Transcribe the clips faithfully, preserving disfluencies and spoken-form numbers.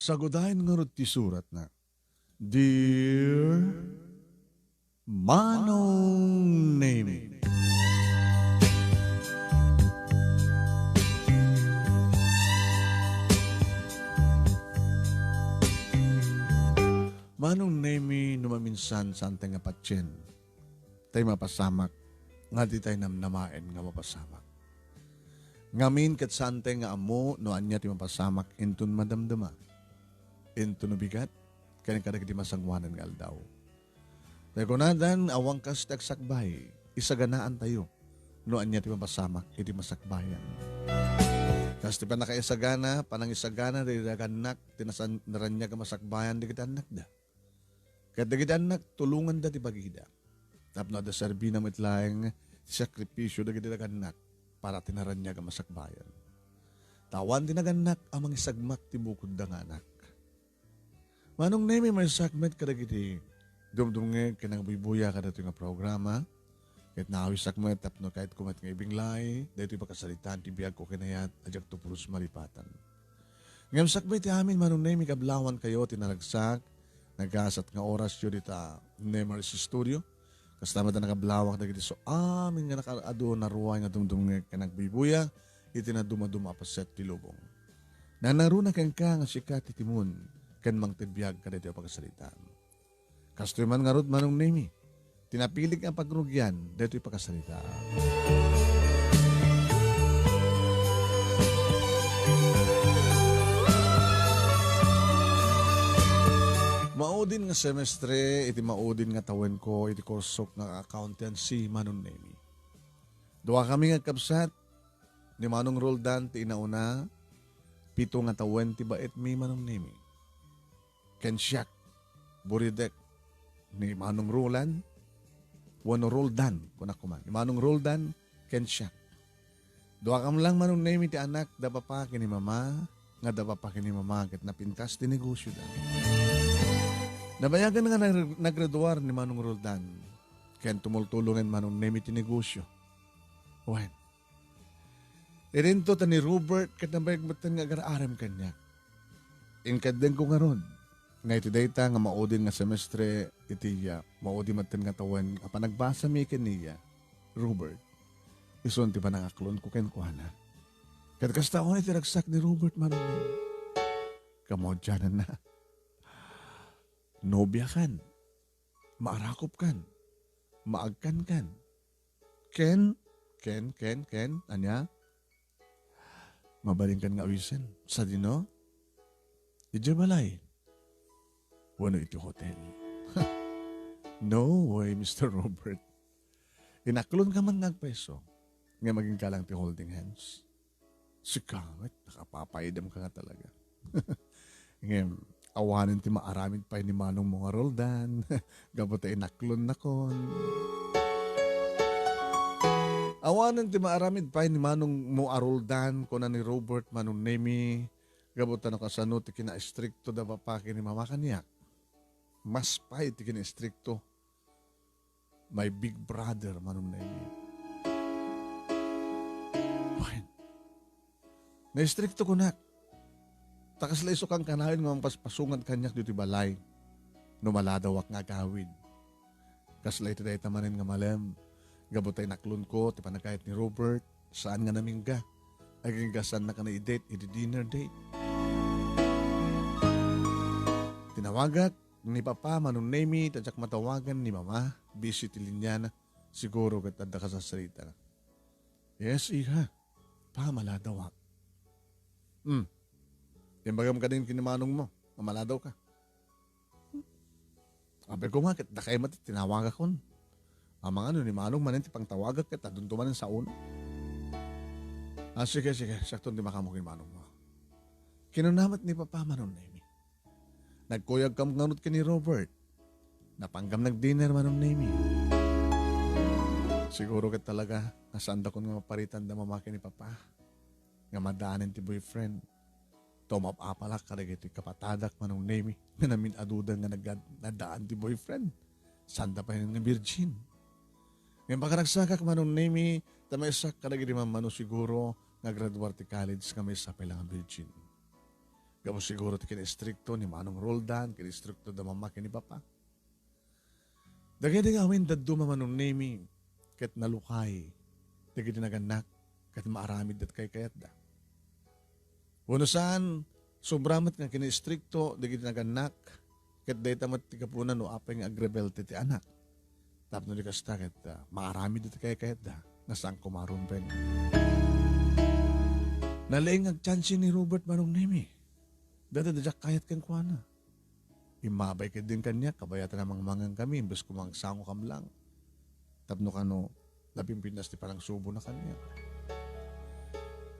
Sagudayen ngarud ti suratna. Dear Manong Nemi. Manong Nemi, no maminsan saantay nga patien, tay mapasamak, nga ditay namnamaen nga mapasamak. Ngamin ket saantay nga ammo no ania ti mapasamak inton madamdama, inton no bigat, ken kadagiti masangoanan nga aldaw. Tay kunadan, awan kas ti agsakbay, isaganaantayo no ania ti mapasamak iti masakbayan. Kas ti pannakaisagana, panangisagana dagiti nagannak ti nasan-, naraniag a masakbayan dagiti annakda. Ket dagiti annak, tulonganda ti bagida. Tapno adda serbina met laeng ti sakripisio dagiti nagannak para ti naraniag a masakbayan. Ta awan ti nagannak a mangisagmak ti bukodda nga anak. Manong Nemi, maysak met kadagiti dumdumngeg ken nagbuybuya kadatoy nga programa. Ket naawisak met tapno kayatko met nga ibinglay daytoy pakasaritaan ti biagko ken ayat a diakto pulos malipatan. Ngem sakbay ti amin, Manong Nemi, kablawankayo ti naragsak, nagasat nga orasyo dita Nemer's Studio. Kasta met a nakablawak dagiti so amin nga nakaadu naruay nga dumdumngeg ken nagbuybuya iti nadumaduma a paset ti lubong. Nanangruna kenka nga sika ti timon ken mangted biag kadaytoy a pakasaritaan. Kastoy man ngarud, Manong Nemi, ti napilik nga pagrugian daytoy pakasaritaan. Maudin nga semestre iti maudin nga tawenko iti kursok nga accountancy, Manong Nemi. Duakami nga kabsat, ni Manong Roldan ti inauna, pito nga tawen ti baetmi, Manong Nemi. Ken siak, buridek ni Manong Roland, wenno Roldan, kunak koma. Ni Manong Roldan, ken siak. Duakam lang, Manong Nemi, ti anak, da papa ken ni mama, nga da papa ken ni mama, ket napintas ti negosioda. Nabayagan nga nag-, naggraduar ni Manong Roldan, ken tumultulongen Manong Nemi ti negosio. Wen, idinto ta ni Robert ket nabayag metten nga agar-arem kaniak. Inkaddenko ngarud nga iti dayta nga maudin nga semestre iti, ah, maudi metten nga tawen a panagbasami ken ni, ah, Robert, isun ti panangaklonko kenkuana. Ket kasta unay ti ragsak ni Robert, Manong Nemi. Kamaudiananna, nobiakan, maarakopkan, maagkankan, ken, ken, ken, ken, ania? Mabalinkan nga awisen. Sadino? Idiay balay wenno iti hotel? No way, Mister Robert. Inaklonka man nga agpayso, ngem agingga lang ti holding hands. Sika met, nakapapaidemka nga talaga. Ngem, awanen ti maaramid pay ni manongmo nga Roldan, gapu ta inaklonnakon. Awanen ti maaramid pay ni manongmo a Roldan, kuna ni Robert, Manong Nemi, gapu ta no kasano ti kinaistrikto da papa ken ni mama kaniak, mas pay ti kinaistrikto my big brother, Manong Nemi. Wen, naistrikto kunak. Ta kasla isu kankanayon nga mangpaspasungad kaniak ditoy balay no maladawak nga agawid. Kasla iti dayta manen nga malem, gapu ta inaklonko ti panagkayat ni Robert, saan nga namingga. Agingga saanna kano i-date iti dinner date. Tinawagak ni Papa, Manong Nemi, ta diak matawagan ni Mama, busy ti liniana. Siguro ket adda kasasarita. Yes, iha. Pa, maladawak. Hmm. Imbagam kadin ken ni manongmo, nga maladawka. Hmm. Apay koma, ket dakay met ti tinawagakon. Amangan no ni manong manen ti pangtawagak, ket adunto manen saon. Ah, sige, sige, siakton ti makaammo ken ni manongmo. Kinuna met ni Papa, Manong Nemi. Nagkuyagkam ngarud ken ni Robert. Napanggam nag-dinner, Manong Nemi. Siguro ket talaga nga saandakon nga maparitan da Mama ken ni Papa nga madaanen ti boyfriend. Ta umap-apalak kadagiti kapatadak, Manong Nemi, nga namin-aduda nga nagad-, nadaan ti boyfriend. Saanda pay nga virgin. Ngem pakaragsakak, Manong Nemi, ta maysak kadagiti mammano siguro nga graduar ti college nga maysa pay la nga virgin. Gapu siguro ti kinaistrikto ni Manong Roldan, kinaistrikto da mama ken ni papa. Dagidi nga amin dadduma, Manong Nemi, ket nalukay dagidi nagannak ket maaramid dagiti kaykayatda. Wenno saan, sobra met nga kinaistrikto dagiti nagannak, ket dayta met ti gapuna no apay nga agrebelte ti anak. Tapno di kasta ket, ah, maaramid iti kaykayatda nga saan koma rumbeng. Nalaing nga agtsansi ni Robert, Manong Nemi. Dada, diak kayat kenkuana. Immabay ketdin kaniak, kabayatan a mangmangan kami, imbes koma agsangokam lang. Tapno kano, napimpintas ti panangsubona kaniak.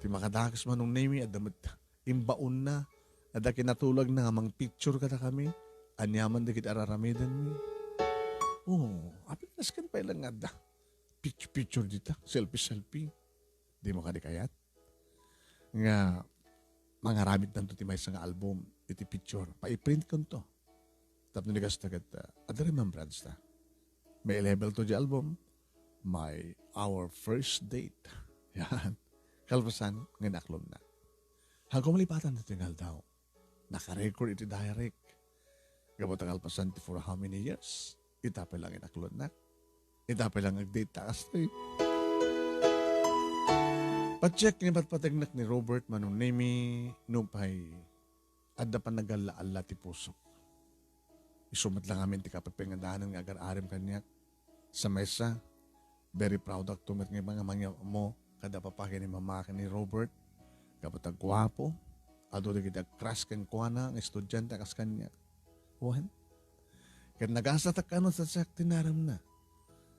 Ti makadakes, Manong Nemi, adda met imbaonna, adda kinatulagna nga mangpicture kadakami, aniaman dagiti ar-aramidenmi. Oo, apintas ken pay lang nga adda picture-picture dita, selfie-selfie. Dimo kadi kayat nga mangaramidtanto ti maysa nga album iti picture. Paiprintkonto. Tapno di kasta ket, ah, adda remembrance ta. May level to di album, may our first date. Yan. Kalpasan nga inaklonna. Haanko malipatan ditoy nga aldaw. Nakarecord iti diary. Gapu ta kalpasan ti for how many years? Ita pay lang inaklonnak. Ita pay lang agdate ta kastoy. Pacheck nga ipatpategnak ni Robert, Manong Nemi, nupay adda panagalla-alla ti pusok. Isu met lang amin ti kapepengadanan nga agar-arem kaniak. Sa maysa, very proud ak to met nga mangmangam-ammo kada papa ken ni mama ken ni Robert. Gapu ta guapo, adu dagiti agcrush kenkuana nga estudiante a kas kaniak. Wen, ket nagasatak kano ta siak ti naremna.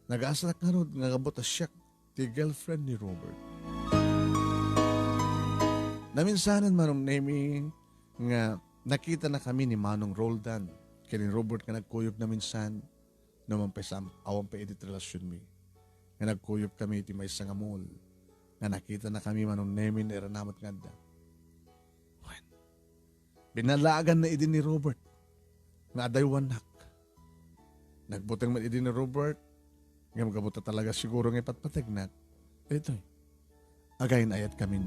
Nagasatak ngarud nga gapu ta siak ti girlfriend ni Robert. Naminsanen, Manong Nemi, nga nakitanakami ni Manong Roldan ken ni Robert nga nagkuyog naminsan, no man pay sa awan pay idi ti relasionmi, nga nagkuyogkami iti maysa nga mall, nga nakitanakami, Manong Nemi, nairanamat nga adda. Wen, binalaaganna idi ni Robert nga adaywannak. Nagbuteng met idi ni Robert, ngem gapu ta talaga siguro nga ipatpategnak, daytoy, agayn-ayatkamin.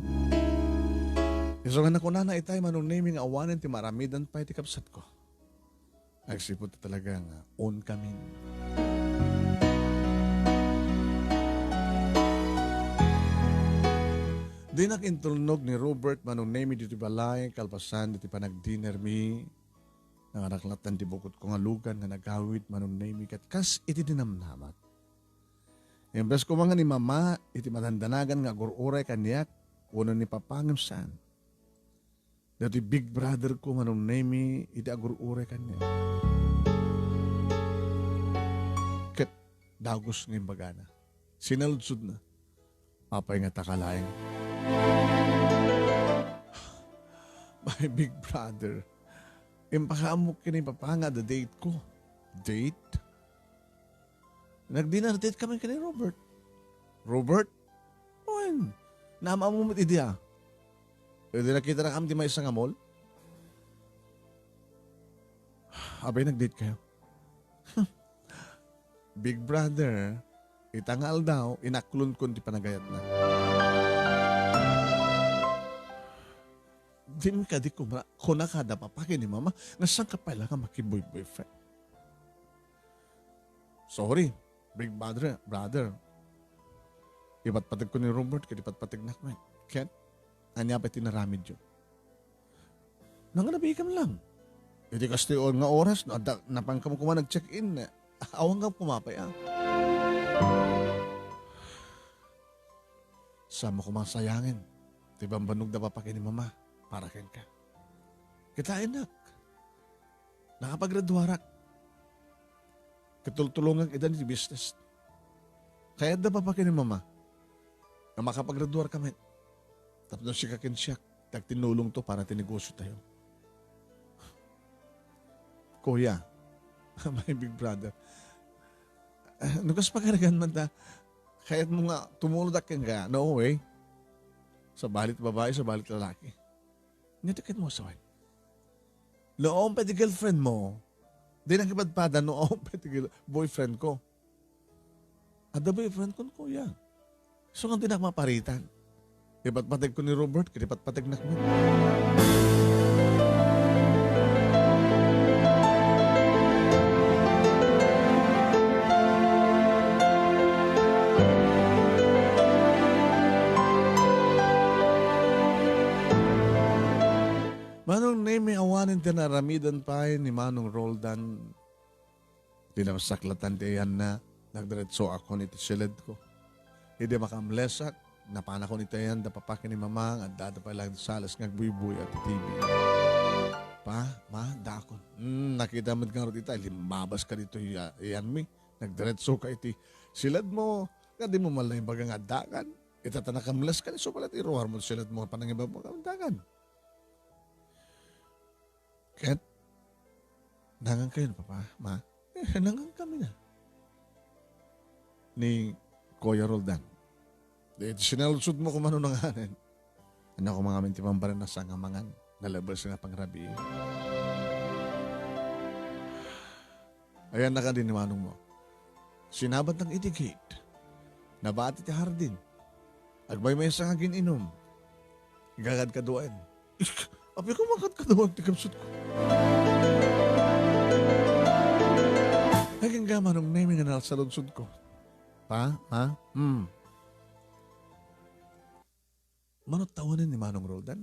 Isu nga nakunana itay, Manong Nemi, nga awanen ti maaramidan pay ti kabsatko. Agsipud ta talaga nga onkamin. Dinak intulnog ni Robert, Manong Nemi, ditoy balay kalpasan ditoy panagdinermi. Nanganak lattan ti bukotko nga lugan nga nagawid, Manong Nemi, ket kas iti dinamnamak. Imbes koma nga ni Mama iti madandanagan nga agur-uray kaniak wenno ni Papa, ngem saan. Daytoy big brother ko, Manong Nemi, iti agur-uray kaniak. Ket dagus nga imbagana. Sinaludsodna, "Apay nga taka laeng?" My big brother, impakaammo ken ni Papa nga adda date ko. Date? Nag-dinner date kami ken ni Robert. Robert? Wen, naam-ammo met idi, a. Idi nakitanakam ti maysa nga mall? Apay, nag-date kayo? Big brother, ita nga aldaw, inaklonko ti panagayatna. Dimi kadi kuma-, kuna kada papa ken ni mama, nga saan ka pay la nga makiboy-boyfriend? Sorry, big brother, brother. Ipatpategko ni Robert ket ipatpategnak met. Ket, ania pay ti naramidyo? Nangnabikam lang. Iti kastoy nga oras, no, adda, napankam koma nag-check-in, awankam koma pay, a. Saanmo koma sayangen ti bambannog da papa ken ni mama para kenka. Kitaennak. Nakapagraduarak. Katultulongak ida iti business. Kayat da papa ken ni mama nga makapagraduarka met. Tapno sika ken siak, ti agtinulongto para ti negosyo tayo. Kuya, my big brother, eh, no kas pagarigan man ta, kayatmo nga tumulodak kenka? No way. Sabali ti babai, sabali ti lalaki. Ania ti kayatmo a sawen? No awan pay ti girlfriend mo, di nakipadpada no awan pay ti girl-, boyfriend ko. Adda boyfriend ko, kuya. So, nga dinak maparitan. Ipatpategko ni Robert, ket ipatpategnak met. Manen ti naramiden pay ni Manong Roldan, dinamsak latan ti ayanna, nagdiretsoakon iti siledko. Idi makaamlesak, napanakon iti ayan da papa ken ni mama nga addada pay laeng ti sales nga agbuybuy iti T V. Pa, ma, daakon. Hmm, nakita met ngarud ita, limmabas ka ditoy, ah, ayanmi. Nagdiretso ka iti siledmo, nga dimo man lang ibaga nga addakan. Ita ta nakamles ka, isu pala ti iruar mo ti siledmo nga panangibagbaga nga addakan. Ket, nangan kayo, Papa, Ma? Eh, nangan kami na. Ni Kuya Roldan. Di iti sinaludsod mo kung ano nanganen. Ania koma ngamin ti pambarennak sa nga mangan, nalabes nga pangrabii. Ayanna kadi ni manongmo. Sinabatnak iti gate. Nabati ti hardin. Agmaymaysa nga agin-inum. Igagad kaduaen. Apay, kumakad kaduaen ti kabsatko. Agingga Manong Nemi nga nasaludsodko. Pa, ma, hmm. Mano tawanen ni Manong Roldan?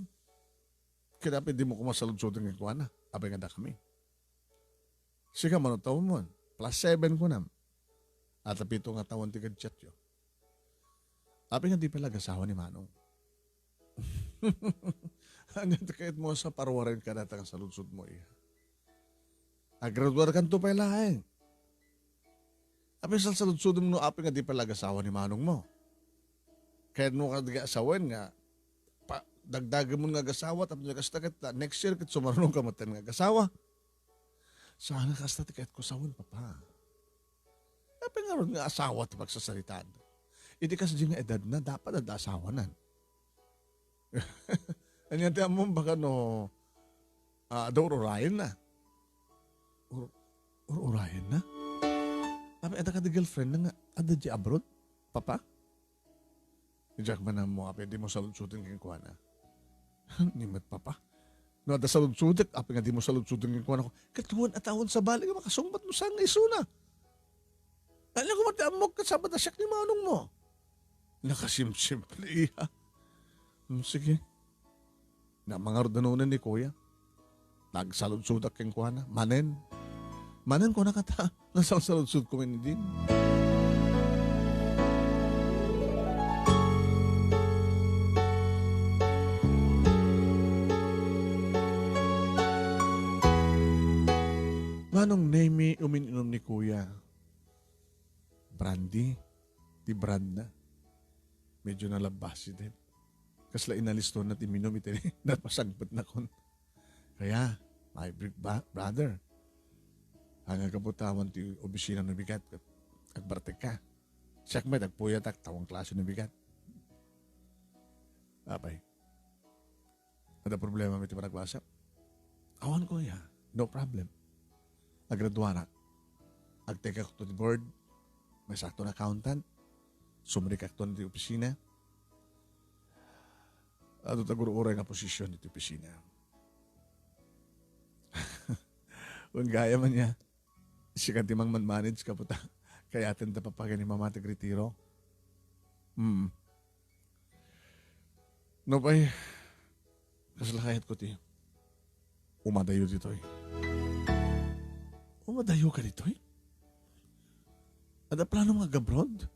Ket apay dimo koma saludsoden kenkuana? Apay nga dakami. Sika, mano tawenmon? Plus seven kunam. At pito nga tawen ti gadgetyo. Apay nga di pay la agasawa ni Manong? Ania ti kayatmo sa paruaren kadata nga saludsodmo, iya? Agraduarkanto pay laeng. Apay salsaludsodem no apay nga di pay la agasawa ni manongmo? Kayatmo kadi nga asawen nga pa-, dagdagem nga agasawa tapno kasta ket, ah, next year ket sumarunongka metten nga agasawa. Saan nga kasta ti kayatko sawen, Papa. Apay ngarud nga asawa ti pagsasaritaan? Idi kasdi nga edadna, dapat adda asawanan. Ania ti ammom, baka no, ah, adda ur-urayenna. Ur-, ur-urayenna? Apay adda kadi girlfriendna nga adda di abroad, Papa? Diak man ammo, apay dimo saludsoden kenkuana. Ni met, Papa. No adda saludsodek, apay nga dimo saludsoden kenkuana? Ket wen a tawen sabali nga makasungbat no saan nga isuna. Ania koma ti ammok ket sabali a siak ni manongmo? Nakasimsimple, iha. Hmm, sige. Namangarud a nunen ni Kuya. Nagsaludsodak kenkuana. Manen. Manen, kunaka ta, nasalsaludsodko man idin. Manong Nemi, umin-inom ni Kuya. Brandy, ti brand na. Medyo nalabbasiden. Kasla inalistonna ti minum iti napasangpetnakon. Kaya, my big ba-, brother, ania gapu ta awan ti opisina no bigat, ket agbartek ka. Siak met, agpuyatak, ta awan klase no bigat. Apay. Adda problema iti panagbasa? Awan, Kuya. No problem. Agraduanak. Agtekakto ti board. Maysakto nga accountant. Sumrikakto ti opisina. Adu ta gur-uray nga posisyon iti opisina. Wen gayam ania. Sika ti mangmanmanage, kaputa. Kayaten ta, Papa, ken ni Mama ti agretiro. Hmm. Nupay, kasla kayatko ti umadayo ditoy. Umadayo ka ditoy? Adda plano nga ag-abroad?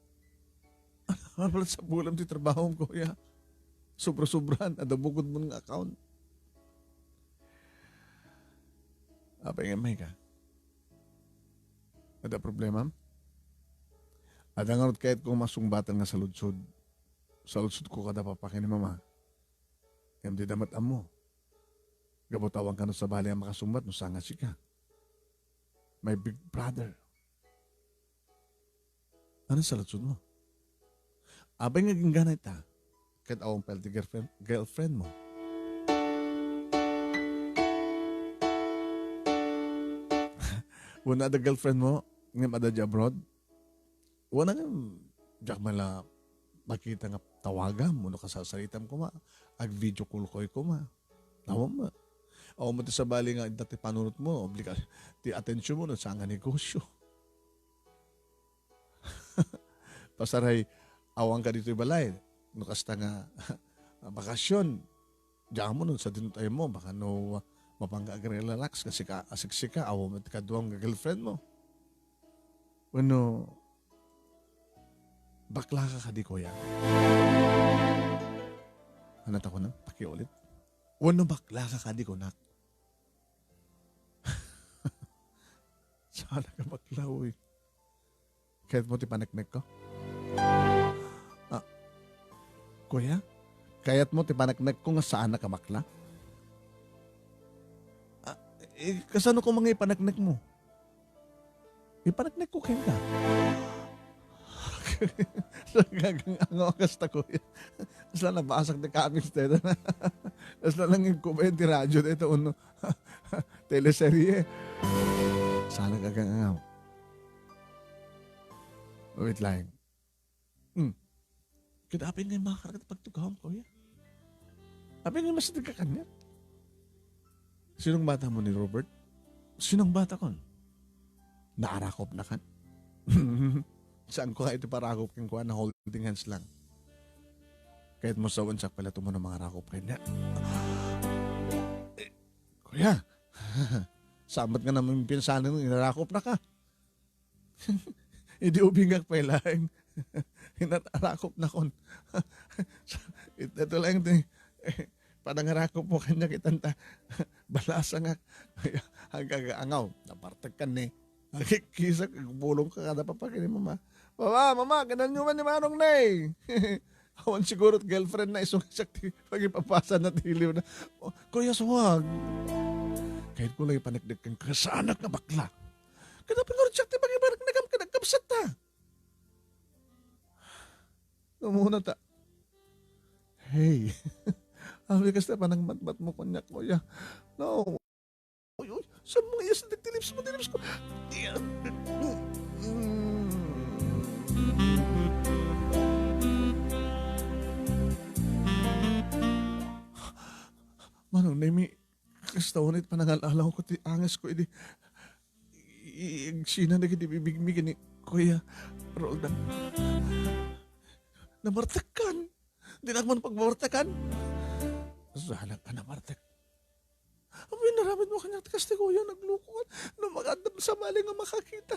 Ano pala sa bulam ti trabaho mo, Kuya? Sobra-sobran, adda bukod mo nga account. Apay nga may ka? Adda problema? Adda ngarud kayatko masungbatan nga saludsod. Saludsodko kada, Papa, ken ni Mama. Ngem dida met ammo. Gapu ta awan kano sabali a makasungbat no saan nga sika. My big brother. Ano saludsodmo? Apay nga agingga ita? Ket awan pay ti girlfriend, girlfriend mo. Wen adda girlfriend mo, ngem adda di abroad? Wen a ngem, diak man la makita nga tawagam wenno kasarsaritam koma, ag-video call kayo koma. Awan met. Awan met ti sabali nga adda ti panunot mo, obliga-, ti atensyon mo no saan nga negosyo. Pasaray, awan ka ditoy balay. No kasta nga bakasyon, diak ammo no sadino ti ayam mo, baka no, Mapan ka agre-relax kasi ka, asik sika, awan met kaduam nga girlfriend mo. Wenno, bakla ka kadi, kuya? Ano ta kunak? Pakiulit. Wenno bakla ka kadi, kunak? Saan ka bakla, uy? Kayat mo ti paneknek ko? Ah, kuya, kayat mo ti paneknek ko nga saan ka bakla? Ah, eh, kasano ko nga ipaneknek mo? Ipaneknek ko kenka. Nagagang-angaw kasta, kuya. Kasla nabasak ti comics dayta. Kasla nangigkuba ti radio dayta, uno. Teleserye. Saan nagagang-angaw? Wait lang. Hmm. Kada apay nga makakaragat pagtugawam, kuya. Apay nga mas nagkakanyan. Sinong bata mo ni Robert? Sinong bata kon? Naarakop na kan? Saan ko kayo ito parakop ken kuan na holding hands lang? Kahit mo sawan siya pala tumo ng mga rakop kanya. Eh, kuya, samat nga naman yung pinsanan ng inarakop na ka. Idi ubingak pay laeng. Inatarakop na kon. It-, ito lang ti, eh, panangarakop mo kanya kitanta. Balasa nga. Agagaangaw. Napartek ka ni. Agkikisak, agpulong ka kada papakini mama. Mama, mama, kanan nyo man ni Manong Nay. Awan siguro girlfriend na isu nga siak ti pagipapasa na ti iliw na. O, kuya, suwag. Kahit ko lang ipaneknek kang kasanak nga bakla. Kada pinurtsak ti pangibareknekam kadagkabsat ta. Umuna ta. Hey. Abi kasta panangmatmat mo kanya, kuya. No. Uy, uy, saan mo nga iyas ti lips mo, ti lips ko? Manong Nemi, kasta unay panangal-alaw ko ti anges ko idi, i-, agsina dagiti bibigmi ken ni Kuya Roldan. Namartekkan. Dinak man pagmamartekan. Saan ka namartek? Amoy naramid mo kaniak ti kasta, kuya, nagluko ka. No makadam sa bali nga makakita.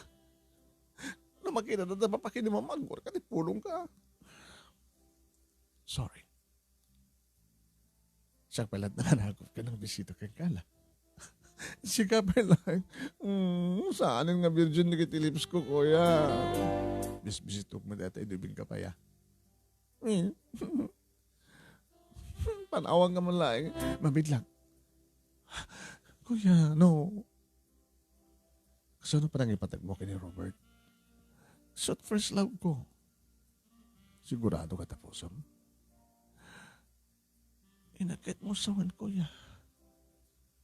No makita da papakini mamagor ka, ti pulong ka. Sorry. Siak pay laeng nangarakop ken nangbisita ken kala. Sika pay laeng. Mm, saanen nga virgin dagiti lips ko, kuya. Bisbisitok mo dayta, idubing ka pa ya. Eh. Panawan ka man laeng. Mabit lang. Kuya, no. Kasano panangipatek mo ken ni Robert? Sa first love ko. Sigurado ka ta, pusam? Inakit mo sawen, kuya.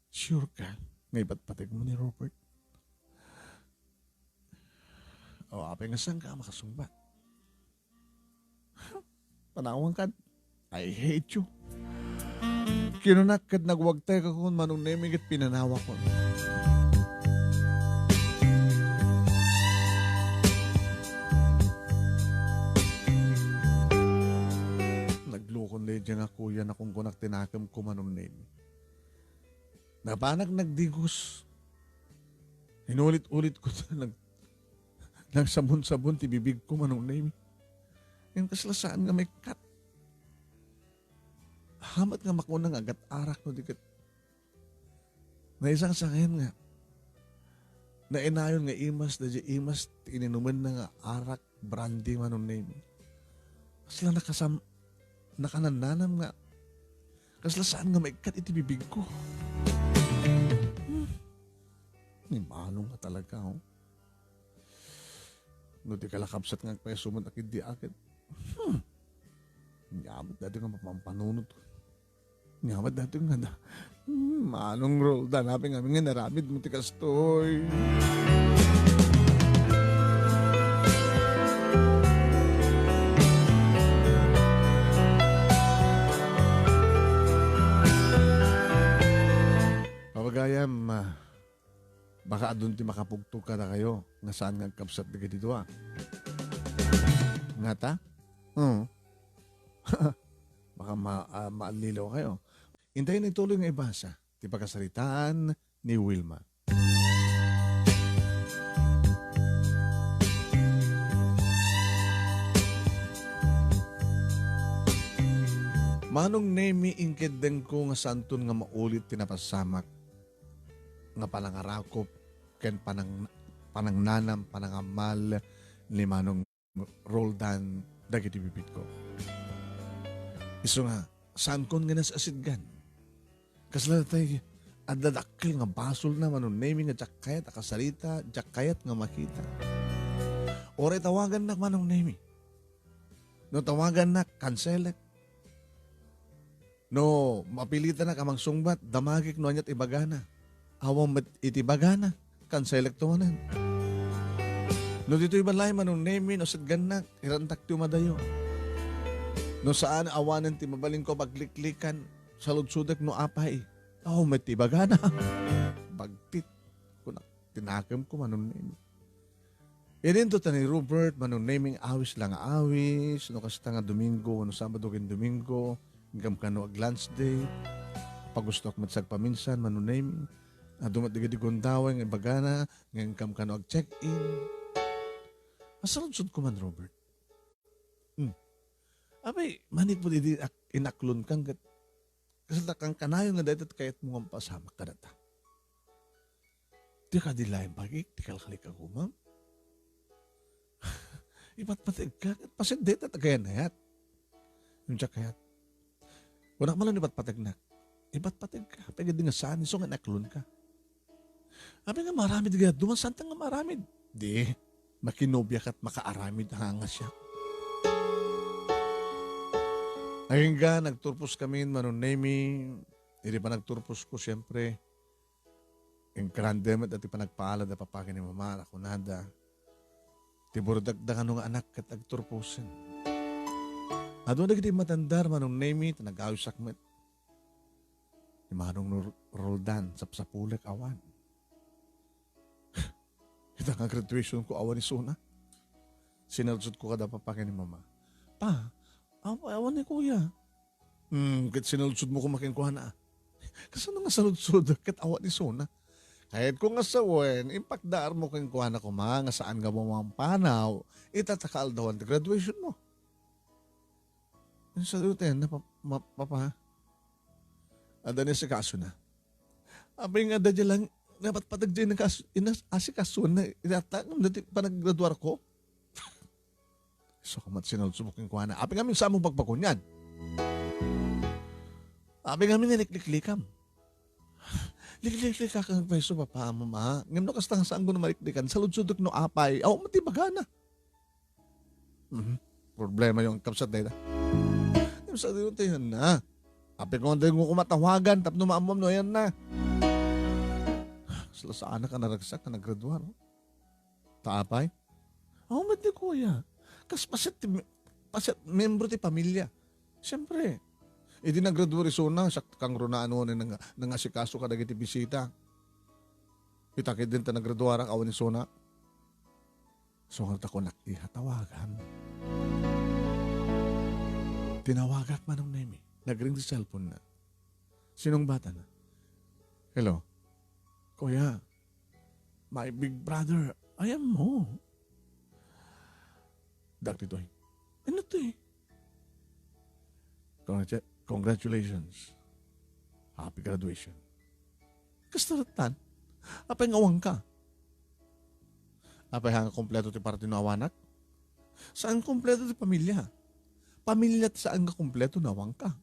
Sure ka nga ipatpateg mo ni Robert? O, apay nga saan ka makasungbat? Panawan kad, "I hate you." Kinunak ket nagwagtay ka kun Manong Nemi ket pinanawakon. Naglukon daydiay nga kuya, nakungkunak ti nakemko, Manong Nemi. Napanak nagdigos. Inulit-ulit ko nag-, nagsabon-sabon ti bibigko, Manong Nemi. Ngem kasla saan nga maikkat. Hamat nga makuna nga agat-arak no di ket naisangsangen nga nainayon nga imas daydiay imas ti ininumenna nga arak, brandy, Manong Nemi. Kasla nakasam-, nakanannanam nga kasla saan nga maikkat iti bibigko. Hmm. Ni Manong nga talaga, oh. No di ka la kabsat nga agpaisumet a ket di akin. Hmm. Nya met daytoy nga mapampanunot. Nya met daytoy nga da. Hmm, Manong Roldan, apay ngamin nga inaramid mo ti kastoy. Pabagayam, ah, baka adun ti makapugtog kadakayo nga saan nga agkabsat dagiti dua. Ngata? Oo. Baka ma-, ah, maallilaw kayo. Intayen ituloy nga ibasa. ti pakasaritaan ni Wilma. Manong Nemi, inkeddengko nga saanton nga maulit ti napasamak nga panangarakop ken panang-, panangnanam, panangammal ni Manong Roldan dagiti bibitko. Isu nga, saankon nga nas-asidgan. Kasla tay adda dakkel nga basolna, Manong Nemi, nga diak kayat a kasarita, diak kayat nga makita. Uray tawagannak, Manong Nemi. No tawagannak, kanselek. No mapilitanak a mangsungbat, damagek no aniat ibagana. Awan met iti ibagana, kanselekto manen. No ditoy balay, Manong Nemi, no sitgannak, irantak ti umadayo. No saan, awanen ti mabalinko a pagliklikan, saludsodek no apay. Awan met ti ibagana. Bagtit. Kunak, tinakemko, Manong Nemi. Idinto ta ni Robert, Manong Nemi, awis la nga awis, no kasta nga Domingo, no Sabado ken Domingo, ngem kano ag-lunch date. Pagustoak met sagpaminsan, Manong Nemi. Adu met dagiti gundaway nga ibagana, ngem kano ag-check-in. Masaludsodko man, Robert. Hmm. Apay, manipud idi ak-, inaklonkan ket kasla kankanayon nga dayta ti kayatmo nga mapasamak kadata. Ti kadi laeng bagik, ti kalkalik a gumam. Ipatpategka, ket paset dayta ti agayan-ayat. Yung diak kayat. Kunak man lang ipatpategnak. Ipatpategka, pagadi nga saan, isu nga inaklonka. Apay nga maaramid gayat, duman santa nga maaramid. Di, makinobia kat makaaramid a nga siak. Agingga, nagturpos kami, Manong Nemi, idi panagturposko, siempre, ingrande met ti panagpaalada papa ken ni mama, a kunada, ti burdakda kano nga anak ket agturposen. Adu dagiti matandar, Manong Nemi, ta nagawisak met. Ni Manong Nor-, Roldan, sapsapulek awan. Ita nga graduation ko, awan isuna. Sinaludsodko kada papa ken ni mama. Pa, aw-, awan ni kuya. Hmm, ket sinaludsodmo koma kenkuana. Kasano nga saludsod ket awan isuna? Kayatko nga sawen, impakdaarmo kenkuana koma nga saan nga mapampanaw ita ta kaaldawan ti graduation mo. Ano sa duten na pa-, ma-, papa? Adda ni si kaso na. Apay nga adda di lang, dapat patag di na kas-, inas-, asikaso na, inatang, dati panaggraduar ko. So, kamat sinaludsodmo kenkuana. Apay ngamin sa among pagpakunyan. Apay ngamin nilikliklikam. Likliklikak ang pwesto, papa, mama. Ngem no kasta nga saan ko na maliklikan, saludsodek no apay. Aw, mati bagana. Mhm. Problema yung kabsat na ita. Yung sa dito, yan na. Apay ko nga dahil ko kumatawagan, tapno maamom no, yan na. Sila sa anak ka naragsak, ka naggraduar, oh. Taapay? Aw, met ni kuya. Kas paset ti, paset membro ti pamilya. Siyempre, idi naggraduar isuna, siak kang runa ano ni nang, nangasikaso kadagiti bisita. Ita ket din ta naggraduarak awan isuna. So, nga ta kunak, iha, tawagam. Tinawagak, Manong Nemi. Nagring ti cellphone na. Sinong bata na? Hello? Kuya, my big brother, ayan mo. Dak ditoy. Ano to eh? Congratu-, congratulations. Happy graduation. Kasta ratan. Apay nga awan ka? Apay nga kompleto ti parti no awanak? Saan kompleto ti pamilya? Pamilya ti saan nga kompleto no awan ka.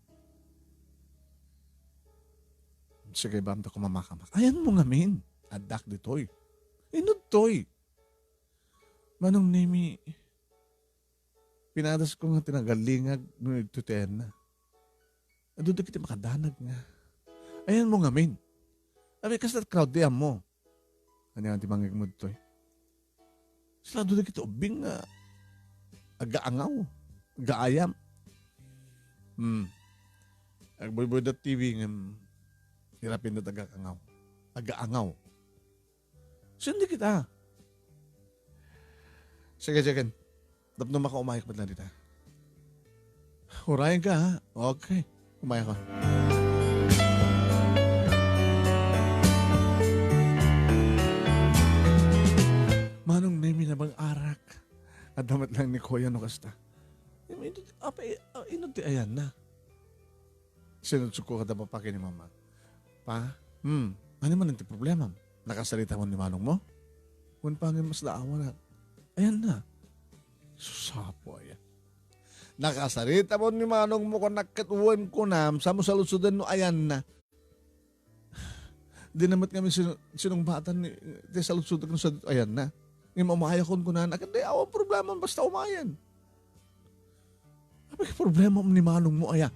Sige, bam, ta kumamakamak. Ayan mo ngamin. Addak ditoy. Inudtoy. Manong Nemi, pinadas ko nga tinagalingag no ito ti ayanna. Adu dagiti makadanag nga. Ayan mo ngamin. Abi, kasta crowd di mo. Ano yan ti mangigmod to eh? Sila adu dagiti ubing nga agaangaw, agaayam. Hmm. Agbuybuy da T V nga, mm, hirapin da agaangaw. Agaangaw. Saan di kita? Sige, sige. Tapno makaumayek met lang dita. Urayan ka, ha? Okay. Umay ako. Adda met laeng ni Kuya no kasta. Ino, apay, ah, ino ti ayanna? Sinudsuko kada papa ken ni Mama. Pa, hmm, ania manen ti problemam? Nakasaritam ni manongmo? Wen pa ngem masla awanak. Ayanna. Sus, apo aya. Nakasaritam ni manongmo, kunak, ket wen kunam, saanmo saludsoden no ayanna. Dina met ngamin sinu-, sinungbatan ni, ti saludsodak no sadino ayanna. Ngem umayakon kunana, ket di awan problema, basta umayan. Apay, problema ni manongmo aya?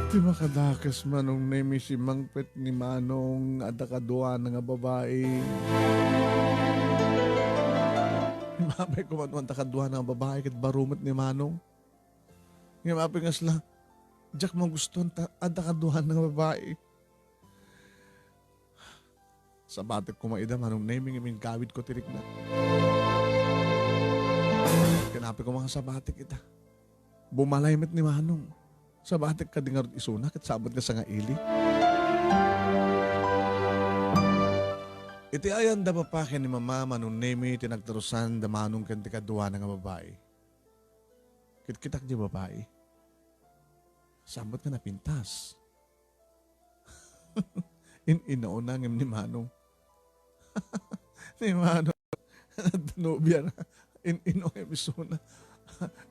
Ti makadakes, Manong Nemi, simmangpet ni Manong, adda kaduana nga babai. Apay koma no adda kaduana nga babai, ket baro met ni Manong. Ngem apay nga sla, diak magustuan ta adda kaduana nga babai. Sabatek koma ida, Manong Nemi, ngem inggawidko ti rikna. Ken apay koma nga sabatek ita. Bumalay met ni Manong. Sabatek kadi ngarud isuna, ket sabet nga sangaili. Iti ayan da papa ken ni mama, Manong Nemi, ti nagtarusan da Manong ken ti kaduana nga babai. Kitkitak di babai. Sabet nga napintas. In-inaw na ngem ni Manong. Ni Manong. Nobia na. In-inaw ngem isuna.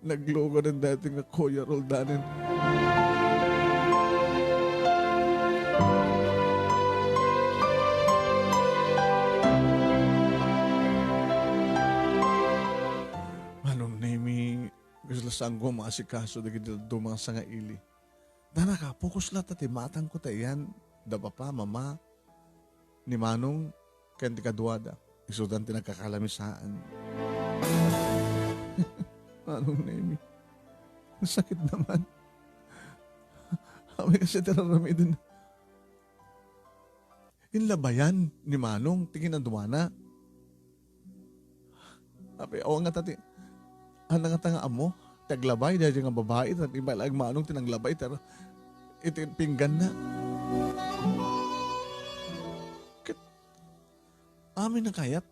Naglugaw daytoy nga Kuya Roldanen. Manong Nemi, kasla saanko maasikaso dagiti dadduma nga sangaili. Nana, kapokus la ta ti matangko ta iyan da papa, mama, ni Manong, ken ti kaduada. Isudan ti nagkakalamisaan. Manong Nemi, sakit naman. Amin kasi ti raramiden. Inlabayan ni Manong ti kinaduana. Apay, awan ngata ti, ania ngata nga ammo ti aglabay daydiay nga babai, ta imbag laeng Manong ti nanglabay, ta iti pingganna. Ket amin a kayat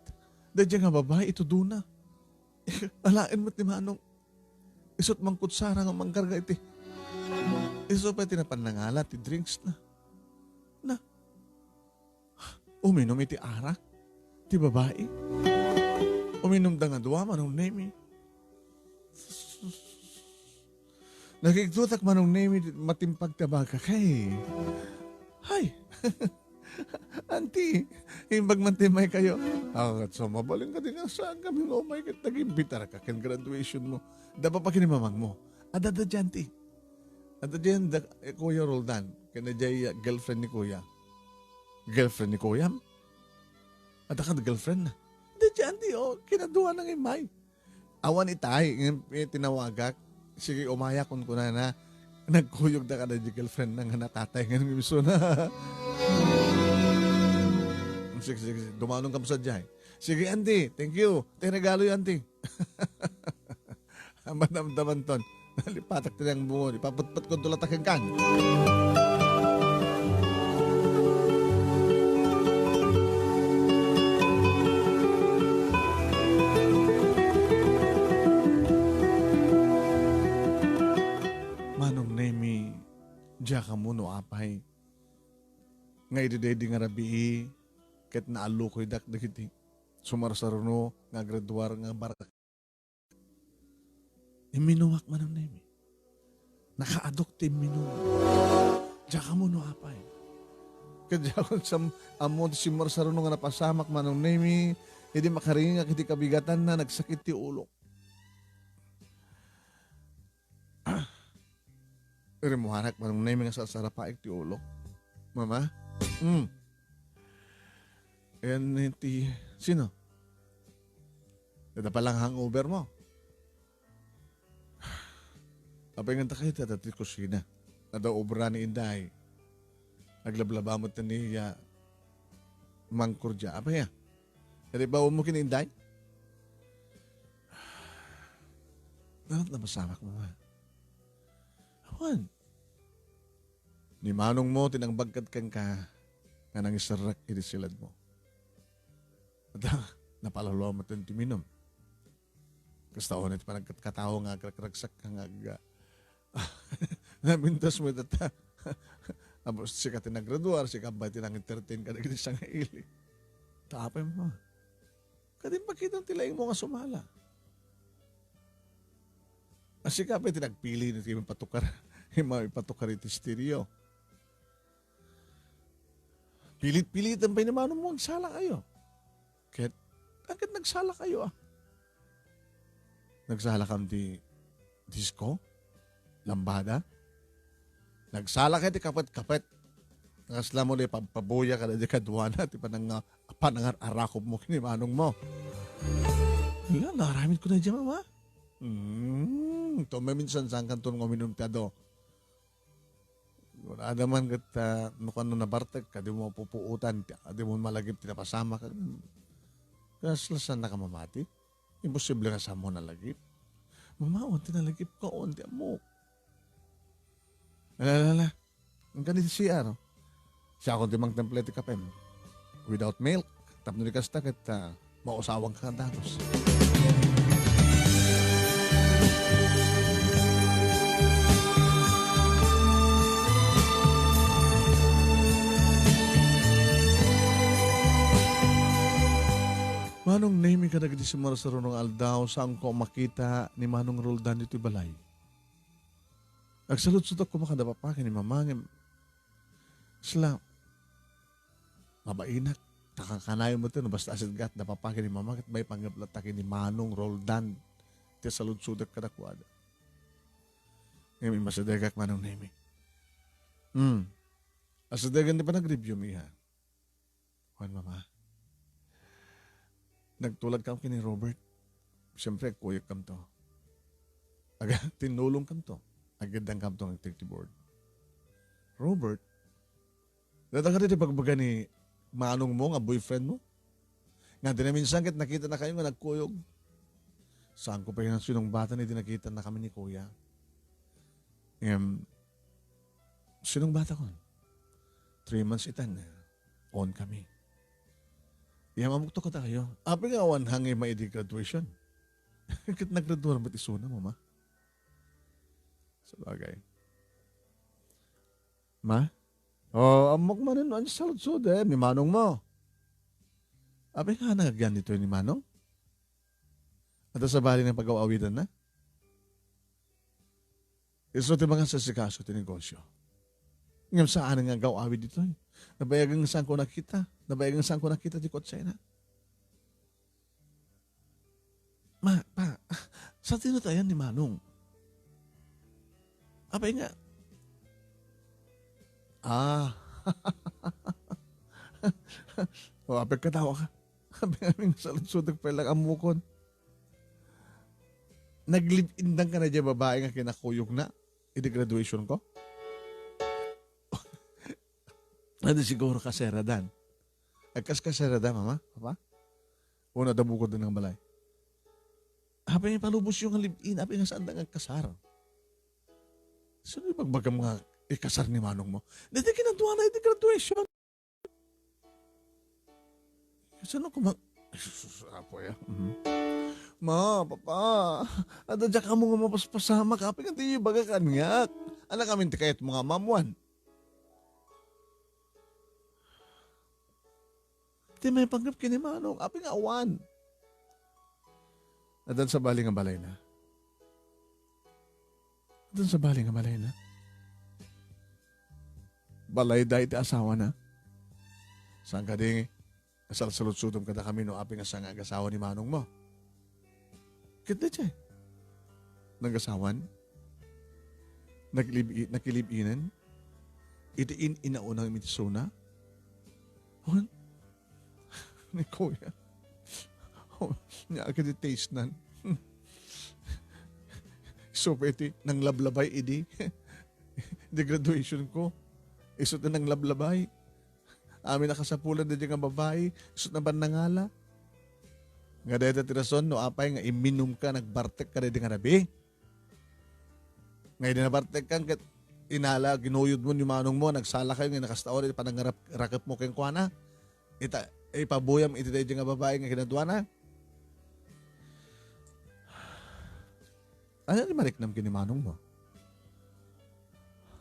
daydiay nga babai, itudona. Alaen met ni Manong. Isu't mangkutsara nga mangkarga iti. Isu pay ti napan nangala ti drinks na. Na. Uminum iti arak ti babai. Uminum da nga dua, Manong Nemi. Nakigtotak, Manong Nemi, matimpag ti abagak. Hay. Hay. Auntie, imbag man ti umay kayo. Ah, ket sa mabalin ka din nga saan kami nga umay ket nag-imbitar ka ken graduation mo. Da papa ken ni mamangmo. Adda, adda diay, auntie. Adda diay da, eh, Kuya Roldan. Ken diay, ah, girlfriend ni Kuya. Girlfriend ni Kuya? Adda ka girlfriend na? Adda diay, auntie, oh, kinaduana nga immay. Awan itay, ngem, eh, tinawagak. Sige, umayak, kunkunana. Nagkuyog da kada di girlfriend na nga natatay, ngem isuna. Sige, sige, sige. Dumanon ka mo sa jay. Sige, auntie. Thank you. Ti regalo, auntie. Ang madamdaman ton. Nalipatak ti ang bungo. Ipaputput ko dulatakin kan. Manong Nemi, diak ammo no apay nga idi daydi nga rabii ket naallukoydak dagiti sumarsaruno nga agraduar nga barka. Imminumak, Manong Nemi. Nakaadok ti imminum. Diak ammo no apay. Ket diak sam-, ammo ti simmarsaruno nga napasamak, Manong Nemi, idi makaringak iti kabigatanna, nagsakit ti ulok. Rimmuanak, Manong Nemi, nga sarsarapaek ti ulok. Mama? Mm. Ayan ti, sino? Dada palang hangover mo. Apay nga ta kayo ti kusina? Adda obra ni Inday. Naglablaba mo ti ni, ah, Mang Kurdia. Apay ya? Iti baon mo ken Inday? Dapat na masamak mo, ha? Awan. Ni manongmo ti nangbagkat kenka nga nangiserrek iti siledmo. Ata, napalalo met ti uminum. Kasta unay ti panagkatkatao nga agrakraksak ka nga agga-, namintas met ata. Tapos sika ti naggraduar, sika pay ti nang-entertain kadagiti sangaili. Tapay mo. Kadi pakita ti laingmo nga sumala. A, sika pay ti nagpili no ti ipatukar, ima-, ipatukar iti stereo. Pilit-piliten pay ni manongmo, agsala kayo. Ket, a, ket nagsala kayo, a. Nagsala kam ti disco, lambada. Nagsala kayo ti kapet-kapet. Kasla mo di pagpabuya kada di kaduana, ti panang-, panangar-arakob mo kini manongmo. Hala, naaramid ko na dyan, mama. Hmm, to maminsan saan kanton nga uminum ti adu. Wala naman ket, ah, no kano nabartek ka, di mo pupuotan, ti, di mo malagip ti napasamak. Kasla saan na ka mamati? Imposible nga saan mo nalagip. Mama, awan ti nalagip ko, awan ti ammok. Ala, ala, ala. Ang kanil C R. Siya akong timang template kapem. Without milk, tapno di kasta ket, ah, mausawang ka dagus. Manong Nemi, kadagiti sumarsaro nga aldaw, saanko makita ni Manong Roldan ditoy balay. Agsaludsodek koma kada papa ken ni mama, ngem sila, mabainak, ta kakanayon met no basta asidgat da papa ken ni mama, ket maipanggep latta ken ni Manong Roldan ti saludsodek kadakuada. Ngem immasidegak, Manong Nemi. Hmm. Asidegen ti panagreviewmi, ha? Wen, mama. Nagtulag kam ken ni Robert. Siyempre, agkuyog kamto. Aga, tinulong kamto. Agiddang kamto nga agtirti board. Robert, data ka ti pagbaga ni manong mo nga boyfriend mo? Nga di na minsan ket nakita na kayo nga nagkuyog. Saan ko pa yung sinungbatan, eh, di nakita na kami ni Kuya. Em, sinungbata ko. Three months itan, eh, on kami. Iyam amok to katayo. Apay nga awan hangin maidi graduation. Ket naggraduar met isuna, mama. Sabagay. Ma? O, ammok manen, ano, saludsod, eh, ni manong mo. Apay nga nagagyan dito ni manong? At sabali ng pag-awitan na? Isu ti mga sasikaso ti negosyo. Ngem saan nga agaw-awid ditoy? Nabayagan nga saan ko nakita. Nabayagan nga saan ko nakita ti kotsena. Ma, pa, sa tinutayan ni Manong. Apay nga. Ah. O, apay katawa ka. Apay nga, aming saludsodek pay lang amukon. Nag-live-in dang ka na dyan babae nga kinakuyog na. Idi graduation ko? Ano siguro kaseradan? Agkas kaseradan, mama? Papa? O nadabukod na ng balay? Apay nga palubos yung live-in, apay nga saan nga kasar? Sino yung magbagam nga ikasar ni manong mo? Dati kinadwa na iti graduation. Saan ako mag-, ay, sus, sus, apo ya. Mhm. Ma, papa, ada diyak amo nga mapaspasamak, apay nga di baga kaniak. Anak amin ti kayat mga mamuan. Ti may panggap kini manong, apay nga awan. Adan sa bali nga balay na. Adan sa bali nga balay na. Balay da iti asawa na. Saan ka di, asalsaludsodom kada kami no apay nga saan nga agasawa ni manong mo. Ket daytoy. Nagasawan? Naglibi-, nakilibinan? Iti in-, inaunang iti suna? Wen? Ni Kuya. Oh, nya, agad taste nan. So, iti nanglablabay idi. Di graduation ko. Isu ti nanglablabay. Amin nakasapulan da nga babae. Isu na ban nangala. Nga dayta ti rason no apay nga iminum ka, nagbartek ka daydi nga rabi. Nga idi nabartek kan ket inala, ginuyod mo ni manong mo, nagsala kayo nga nakastao iti panangarakep mo kenkuana. Ita, ipabuyam iti daydi nga babae nga kinaduana. Ania ti mariknam ken ni manong mo?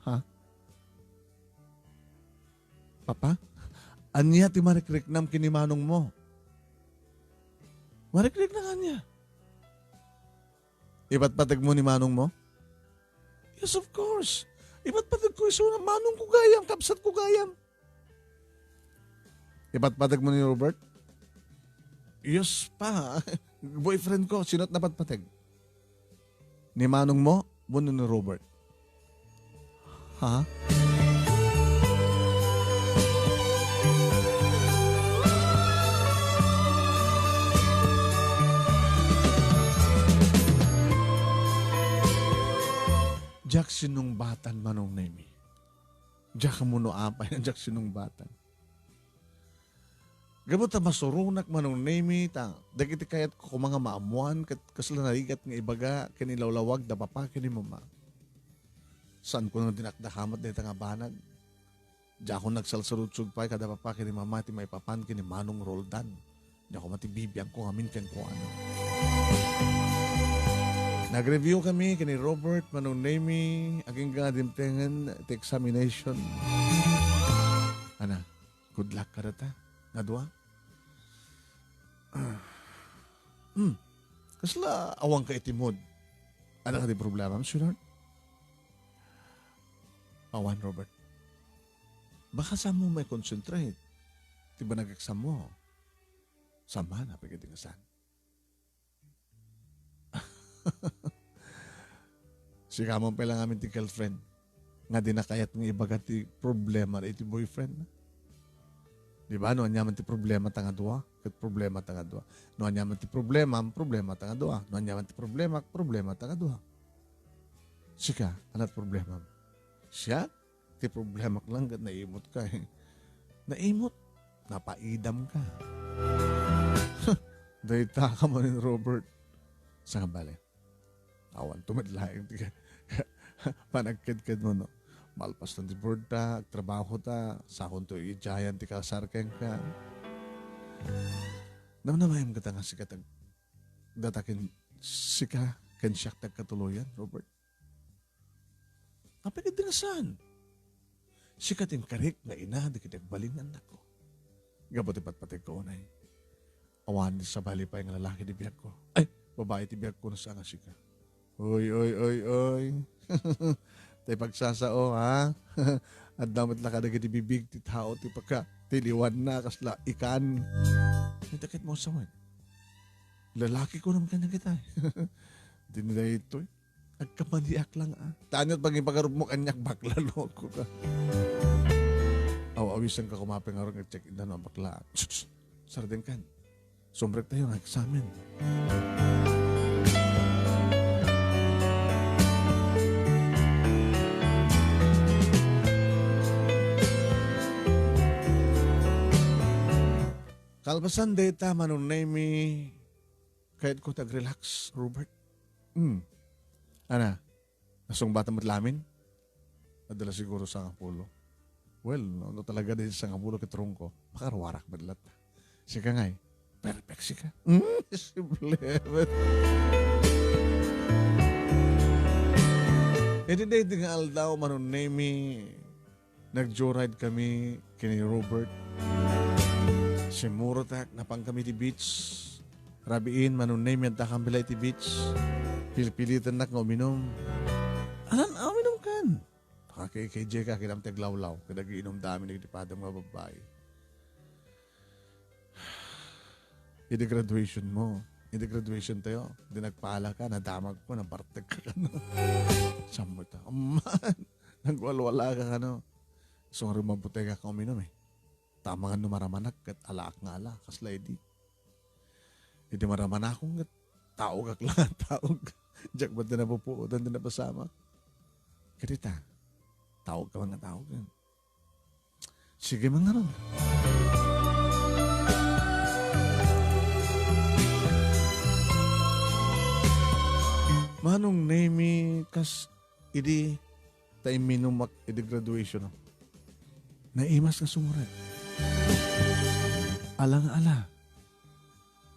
Ha? Papa? Ania ti marikriknam ken ni manong mo? Marikriknam ania? Ipatpateg mo ni manong mo? Yes, of course. Ipatpateg ko isuna, manong ko gayam, kabsat ko gayam. Ipatpateg mo ni Robert? Yes, pa. Boyfriend ko, sino't napatpateg? Ni manong mo, wenno ni Robert? Ha? Diak sinungbatan, Manong Nemi. Diak ammo no apay, diak sinungbatan. Gapu ta masuronak, Manong Nemi, ta dagiti kayatko koma nga maammoan ket kasla narigat nga ibaga ken ilawlawag da papa ken ni mama. Saanko nga dinakdakamat dayta nga banag. Diakon nagsalsaludsod pay kada papa ken ni mama ti maipapan ken ni Manong Roldan. Diak koma ti bibiagko ngamin kenkuana. Nag-review kami ken ni Robert, Manong Nemi, agingga dimtengen ti examination. Ana, good luck kadata nga dua. Hmm. Kasla awan ka iti mood. Adda kadi problema, sweetheart? Awan, Robert. Baka saan mo mai-concentrate ti banag exam mo. Saan man, apay kadi nga saan? Sika man pay la ngamin ti girlfriend nga dina kayat nga ibaga ti problema iti boyfriend na. Di ba? No aniaman ti problema ta nga dua, ket problema ta nga dua. No aniaman ti problema, problema ta nga dua. No aniaman ti problema, problema ta nga dua. Sika, ania ti problemam? Siak? Ti problemak lang ket naimut ka, eh. Naimut? Napaidam ka. Dayta ka manen, Robert. Saan nga bale? Awan to met laeng ti panagkedked mo, no? Malpas lang ti board ta, agtrabaho ta, saon to idiayan ti kasar kenka. Namnamaem kata nga sika ti ag-, data ken sika ken siak ti agkatuloyan, Robert? Apay kadi nga saan? Sika ti inkarik nga ina dagiti agbalin nga annakko. Gapu ti patpategko unay, awan ti sabali pay nga lalaki ti biagko. Ay, babai ti biagko no saan nga sika. Oy, oy, oy, oy. Tay pagsasao, ha? Adda met la kadagiti bibig ti tao ti paka-, ti liwanna kasla ikan. Ita ket mo sawen. Lalaki ko naman kanya kita, eh. Di nila ito, eh. Agkamaliak lang, ah. Tanyo, pag ipagarupmo kaniak, bakla, loko ka. Aw-awisan ka, kumapay nga ron, check in, ano, bakla. Shh, shh. Sardengkan. Sumrek tayo, nga examen. Kalpasan dayta, Manong Nemy, kayatko ti ag-relax, Robert. Hmm. Ana, nasungbatam met lamin? Adda la siguro sangapulo. Well, no, no talaga di sangapulo ket rungko, makaruarak met latta. Sika ngay, perfect sika. Hmm, simple met. Iti daydi nga aldaw, Manong Nemy, nag-joyride kami ken ni Robert. Simmurotak, napan kami ti beach. Rabiin, Manong Nemy, adda kami la iti beach. Pilpilitennak nga uminum. Anan, uminum kan? Pakakay-, kay Jeka, kinam ti aglawlaw. Kadagi inumda amin dagiti padam nga babbai. Idi graduation mo, idi graduation tayo, di nagpala ka, nadamag ko, nabartek ka, kano? Sammo ta, aman, nagwalwala ka, kano? So, nga rumabutay ka, uminum, eh. Tamangan no maramanak, ket alaak nga ala, kasla idi. Idi maramanakon, ket taogak lang, taog. Diak met ti napupuotan, ti napasamak. Ket ita, taog ka man nga taog, eh. Sige, mangarong. Manong Nemy, kas idi ta imminumak idi graduation. Naimas nga sumuret. Ala nga ala.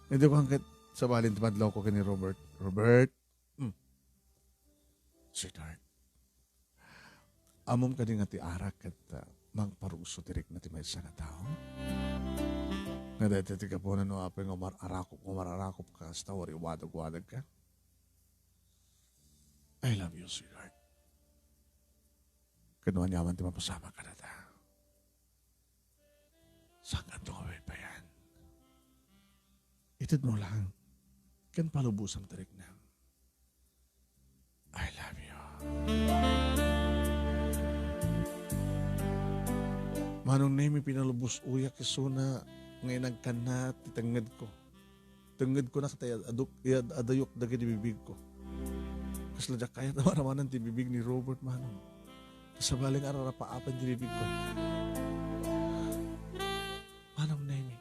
Idi kuan ket sabali ti madlawko ken ni Robert, "Robert, hmm, sweetheart, ammom kadi nga ti arak ket, ah, mangparugso ti rikna ti maysa nga tao?" Nga daytoy ti gapuna no apay nga umar-arakop, umararakop ka, kasta wari wadag-wadag ka. "I love you, sweetheart. Ket no aniaman ti mapasamak kadata, saankanto nga paypayan. Itedmo lang, ken palubosam ti riknam. I love you." Manong Nemi, pinalubos-oyak isuna nga inagkanna ti tengngedko. Tengngedko na ket ad-, aduk-, ad-, adayok dagiti bibigko. Kasla diak kayat a maramanan ti bibig ni Robert, Manong. Sabali nga ararapaapen ti bibigko. Manong Nemi,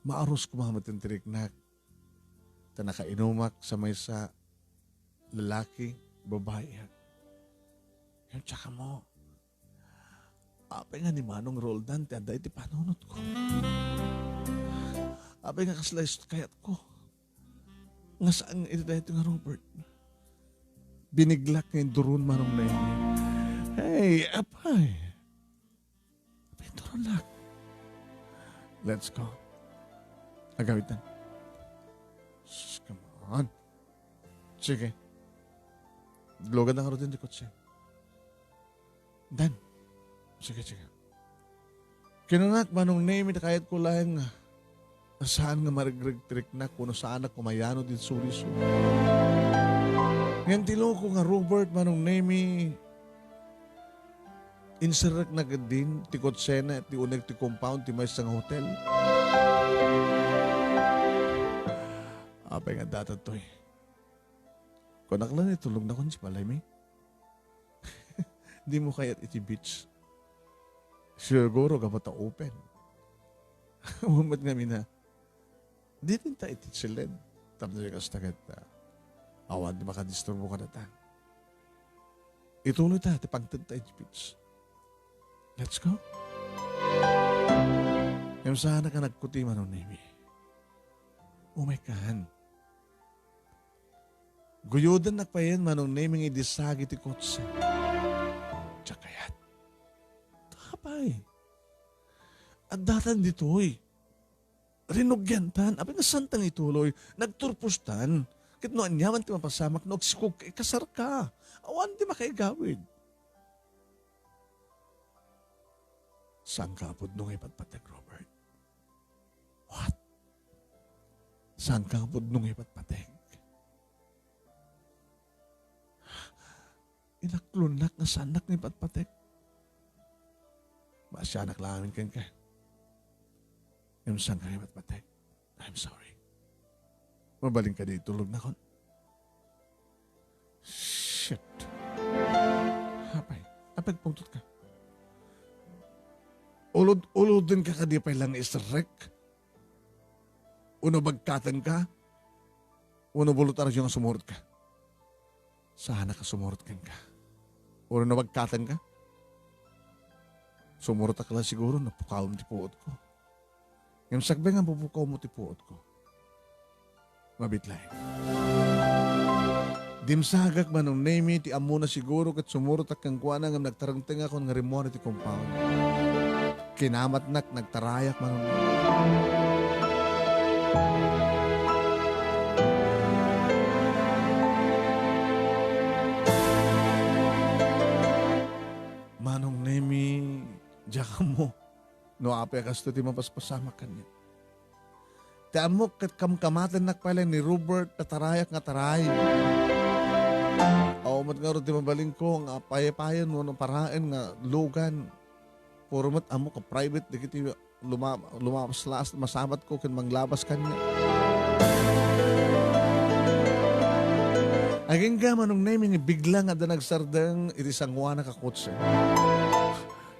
maarus koma met ti riknak. Ta nakainumak sa maysa lalaki, babai. Ngem tsaka mo, apay nga ni Manong Roldan ti adda iti panunotko? Apay nga kasla isu ti kayatko? Nga saan nga iti daytoy nga Robert? Biniglak nga induron, Manong Nemi. Hey, apay! Pinturon lang. Let's go. Agawid na. Sus, come on. Sige. Lugan na nga rudin di kotse. Dan. Sige, sige. Kinanak, Manong Nemi, ta kayatko laeng nga saan nga marigregtriknak, kuno saanak kumayano din suliso. Ngem ti loko nga Robert, Manong Nemi, inserrekna ket din ti kotsena ti uneg ti compound ti maysa nga hotel. Apay nga data toy. Kunak lang itulog na kun si Palay, mi. Dimo kayat iti beach. Siguro, gapu ta open. Awan met ngamin a, didin ta iti siled. Tapno di kasta ket, ah, awan di makadisturbo kadata. Ituloy ta ti pangted ta iti beach. Let's go. Ngem saanak a nagkuti, Manong Nemi. Umay kan. Guyodennak payen, Manong Nemi, nga idi sagi ti kotse. Diak kayat. Apay. Addatan ditoy. Rinugiantan. Apay nga saanta nga ituloy. Nagturpostan. Ket no aniaman ti mapasamak, no agsikog ka, ikasarka. Awan ti makaigawid. Saanka a pudno nga ipatpateg, Robert? What? Saanka a pudno nga ipatpateg? Inaklonnak nga saannak nga ipatpateg. Maasianak laeng kenka. Ngem saanka nga ipatpateg? I'm sorry. Mabalin kadi itulog nakon? Shit. Apay, apay agpungtot ka. Ulod-uloden ka kadi pay lang isrek? Uno bagkaten ka? Uno bulutaryo nga sumurot ka? Saanak a sumurot kenka. Uno bagkaten ka? Sumurotak la siguro, napukawem ti puotko. Ngem sakbay nga pupukawmo ti puotko, mabiit laeng. Dimsagak, Manong Nemi, ti ammona siguro ket sumurotak kenkuana ngem nagtarengtengakon nga rimmuar iti compound. Kinamatnak, nagtarayak, Manong Nemi. Manong Nemi, diak ammo no apay a kastoy ti mapaspasamak kaniak. Ti ammok ket kamkamatennak pay laeng ni Robert, tatarayak nga taray. Awan met ngarud ti mabalinko nga payapayen wenno paraen nga lugan. Puro met ammok a private dagiti luma-, lumabas la a masabatko ken manglabas kaniak. Agingga, Manong Nemi, nga bigla nga adda nagsardeng iti sanguanak a kotse.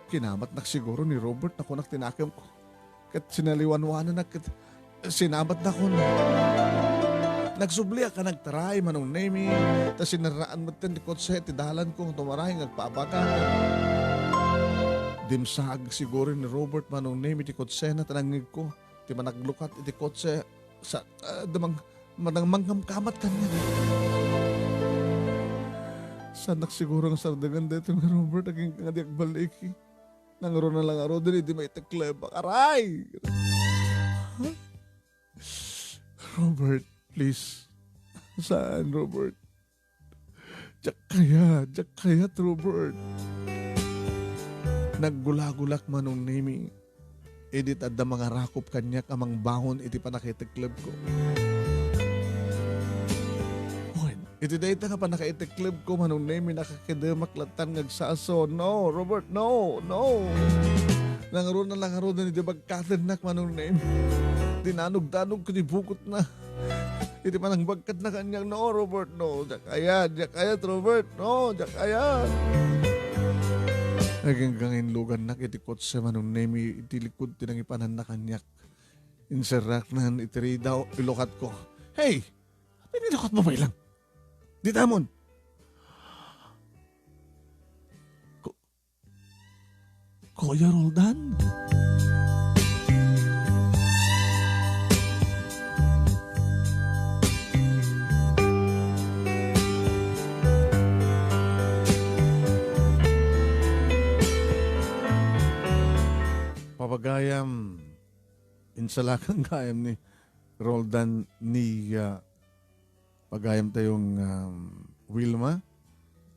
Kinamatnak siguro ni Robert, nakunak ti nakemko. Ket sinaliwanwananak ket sinabatnakon. Nagsubliak a nagtaray, Manong Nemi, ta sinerraan metten ti kotse ti dalanko nga tumaray nga agpaabaka. Dimsaag siguro ni Robert, Manong Nemi, ti kotsena ta nangngegko ti managlukat iti kotse sa, ah, damang-, manang-, mangkamkamat kaniak. Saannak siguro nga sardengen daytoy nga Robert, agingga nga di agballigi. Nangruna la ngaruden idi maiteklebak. Aray! Robert, please. Saan, Robert? Diak kayat, diak kayat, Robert. Naggulagulak, Manong Nemi. Idi ta adda mangarakop kaniak a mangbangon iti pannakaiteklebko. Wen, iti dayta nga pannakaiteklebko, Manong Nemi, nakakidemak lattan nga agsaso. No, Robert, no, no. Nangruna la ngaruden idi bagkatennak, Manong Nemi. Dinanogdanogko ti bukotna. Iti panangbagkatna kaniak, "No, Robert, no. Diak kayat, diak kayat, Robert, no. Diak kayat." Agingga nga inlugannak iti kotse, Manong Nemi, iti likud ti nangipananna kaniak. Inserraknan iti ridaw, ilukatko. "Hey! Apay nga ilukatmo pay lang? Ditamon!" Ko-, Kuya Roldan? Papagayam, insalakan gayam ni Roldan ni, ah, pagayam tayong, um, Wilma.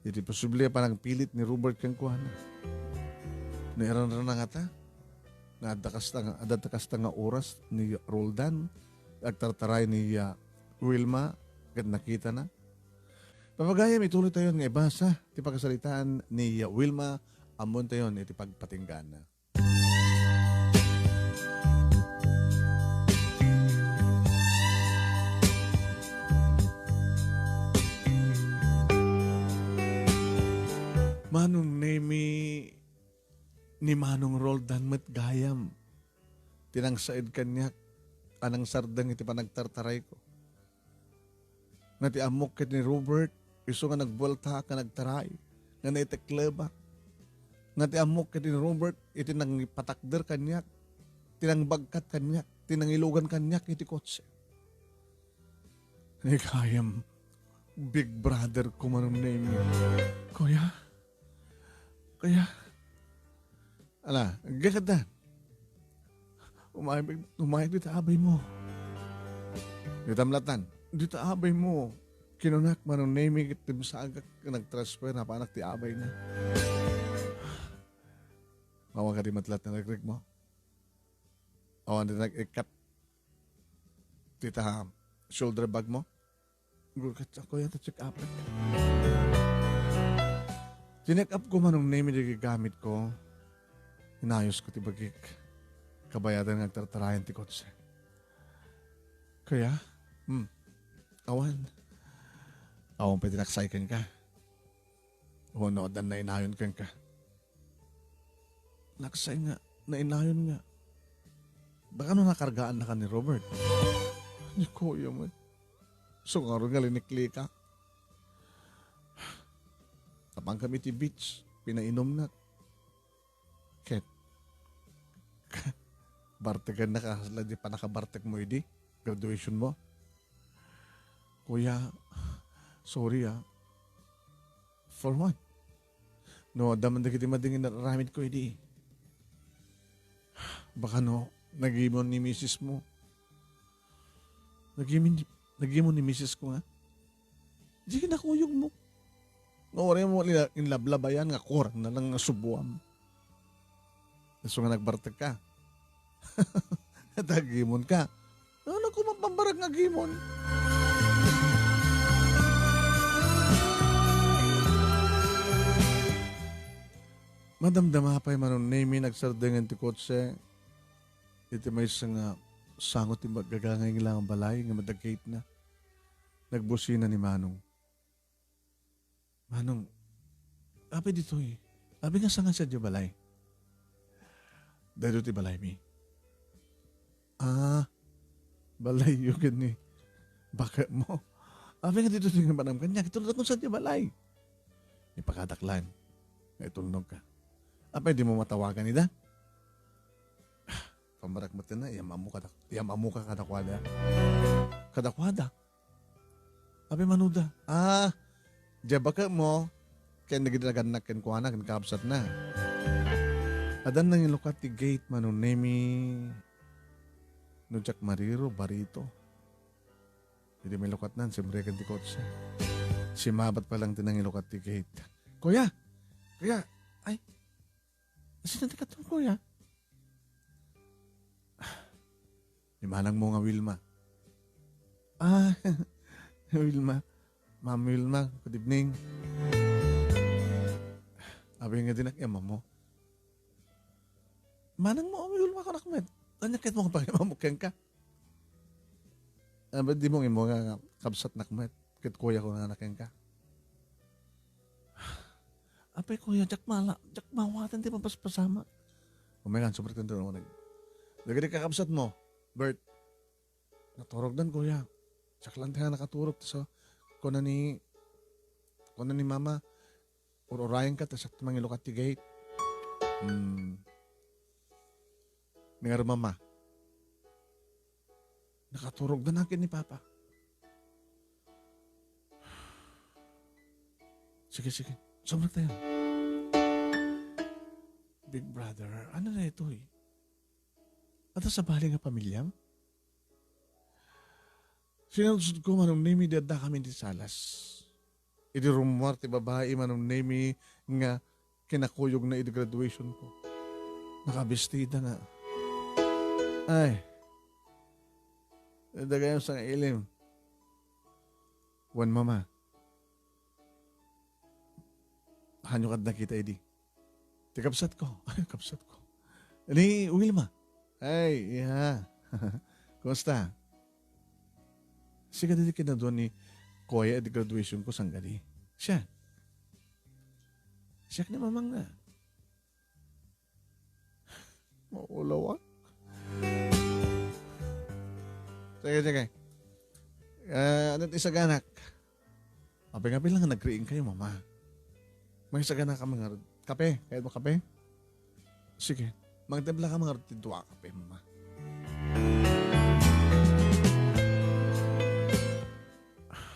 Iti posible a panangpilit ni Robert kenkuana. Nairanrana ngata nga adda kasta nga, adda kasta nga oras ni Roldan, agtartaray ni, ah, Wilma, ket nakitana. Papagayam, ituloy tayon nga ibasa ti pakasaritaan ni, ah, Wilma, ammon tayon iti pagpatinggana. Manong Nemi, ni Manong Roldan met gayam ti nangsaed kaniak a nangsardeng iti panagtartarayko. Nga ti ammok ket ni Robert, isu nga nagbueltaak nga nagtaray, nga naiteklebak. Nga ti ammok ket ni Robert, iti nangipatakder kaniak, ti nangbagkat kaniak, ti nangilugan kaniak iti kotse. Ni gayam, big brother ko, Manong Nemi. Kuya? Kuya? Ala, agkakaddan. Umayag, umayag dita abay mo. Dita amlatan. Dita abay mo. Kinunak, Manong Nemi, ket dimsaagak nga nagtransfer, napanak ti abay na. Awan kadi matlat nga nagreg mo? Awan di nag-ikat dita shoulder bag mo? Gugat ako yata check up. Chineck up ko, Manong Nemi, di gamit ko. Inayos ko ti bagik. Kabayadan nga agtartarayan ti kotse. Kuya? Hmm. Awan. Awan pay ti naksay kenka. Wenno addan nainayon kenka. Naksay nga, nainayon nga. Baka no nakargaannak ni Robert. Ni kuya met. So, ngarud nga liniklikak. Napan kami ti beach, pinainumnak. Ket, bartegannak a kasla di pannakabartek mo idi graduation mo. Kuya, sorry, ah. For what? No, adda man dagiti madi nga inaramid ko idi. Baka no, nagimon ni misis mo. Nagimon, nagimon ni misis ko nga. Di kinakuyog mo. Nga uray mo nila inlablabayan nga kurang na lang nga subuam. Isu nga nagbartek ka. Tagimon ka. Ano ko mapambarag nga agimon? Madamdama pay Manong Nemi nga agsardengen ti kotse iti maysa nga sango ti maggagangay nga balay nga madagitna. Nagbusina ni Manong. Manong, apay ditoy? Apay nga saan nga sadiay balay? Daytoy ti balaymi. Ah, balayyo ket ni baketmo. Apay nga ditoy nga manam kaniak, itulnogko sa diay balay. Ipakadak laeng nga itulnogka. Apay dimo matawagan ida? Pammarak met ken na, iyam-ammoka kada-, iyam-ammoka kadakuada. Kadakuada. Apay manuda? Ah, diay baketmo, ken dagiti nagannak kenkuana, ken kabsatna. Adda nangilukat ti gate, Manong Nemi, no diak mariro, barito. Idi milukatnan, simreken ti kotse. Simabat pa lang ti nangilukat ti gate. "Kuya! Kuya! Ay! Sino ti katon, kuya?" "Ni manangmo nga Wilma." "Ah, Wilma. Ma'am Wilma, good evening." Apay nga dinak iyam-ammo. "Manangmo, Wilma, kunak met. Ania ket mo nga pangimamok kenka?" "Ah, ba't di mo nga kabsatnak met? Ket kuyako nga anak kenka." "Apay, kuya, diak mala-, diak mawatan ti mapaspasamak." Umekan, subrek tanto, dagiti kakabsatmo, Bert, naturogdan, kuya. Siak lang ti nga nakaturog, so, kuna ni, kuna ni mama, "Ur-urayenka, ta siak ti mangilukat ti gate." Hmm. Ni ngarud, mama, nakaturogdan ken ni papa. Sige, sige. Sumrek tayo. Big Brother, ano na ito eh? Ata sa bali nga pamilyam? Sinalsodko, Manong Nemi, di adda kami ti salas. Idi rummuar ti babai, Manong Nemi, nga kinakuyogna idi graduation ko. Nakabestida nga. Ay. Dagayam sa nga ilim. Wen, mama. Hanyo kad nakita idi. Ti kabsatko. Ay, kabsatko. Ni Wilma. Ay, iya. Kumusta? Siak dagiti kinadua ni kuya idi graduation ko, saan kadi? Siak. Siak ni mamang na. Maulawak. Sige, sige. Ah, ano ti saganak? Apay nga bilang nga nagriing kayo, mama. Mangisagana ka man ngarud. Kape? Kayat mo kape? Sige. Mangtimpla ka man ngarud ti dua a kape, mama.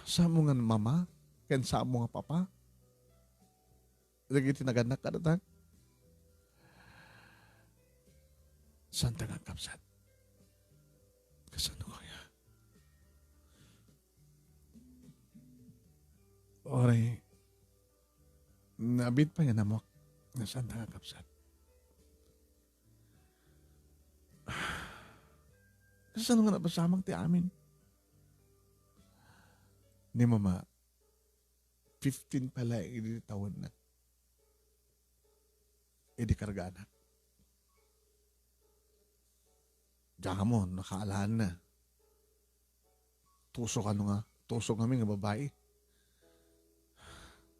Saan mo nga mama? Ken saan mo nga papa? Dagiti nagannak kadata? Saan ta nga kabsat? Kasano kaya? Oray, nabiit pay nga namok. Saan ta nga kabsat? Kasano nga napasamak ti amin? Ni mama, fifteen pa laeng idi tawenna. Idi karganak. Diak ammo, nakaalaanna. Tusok ano nga, tusok kami nga babai.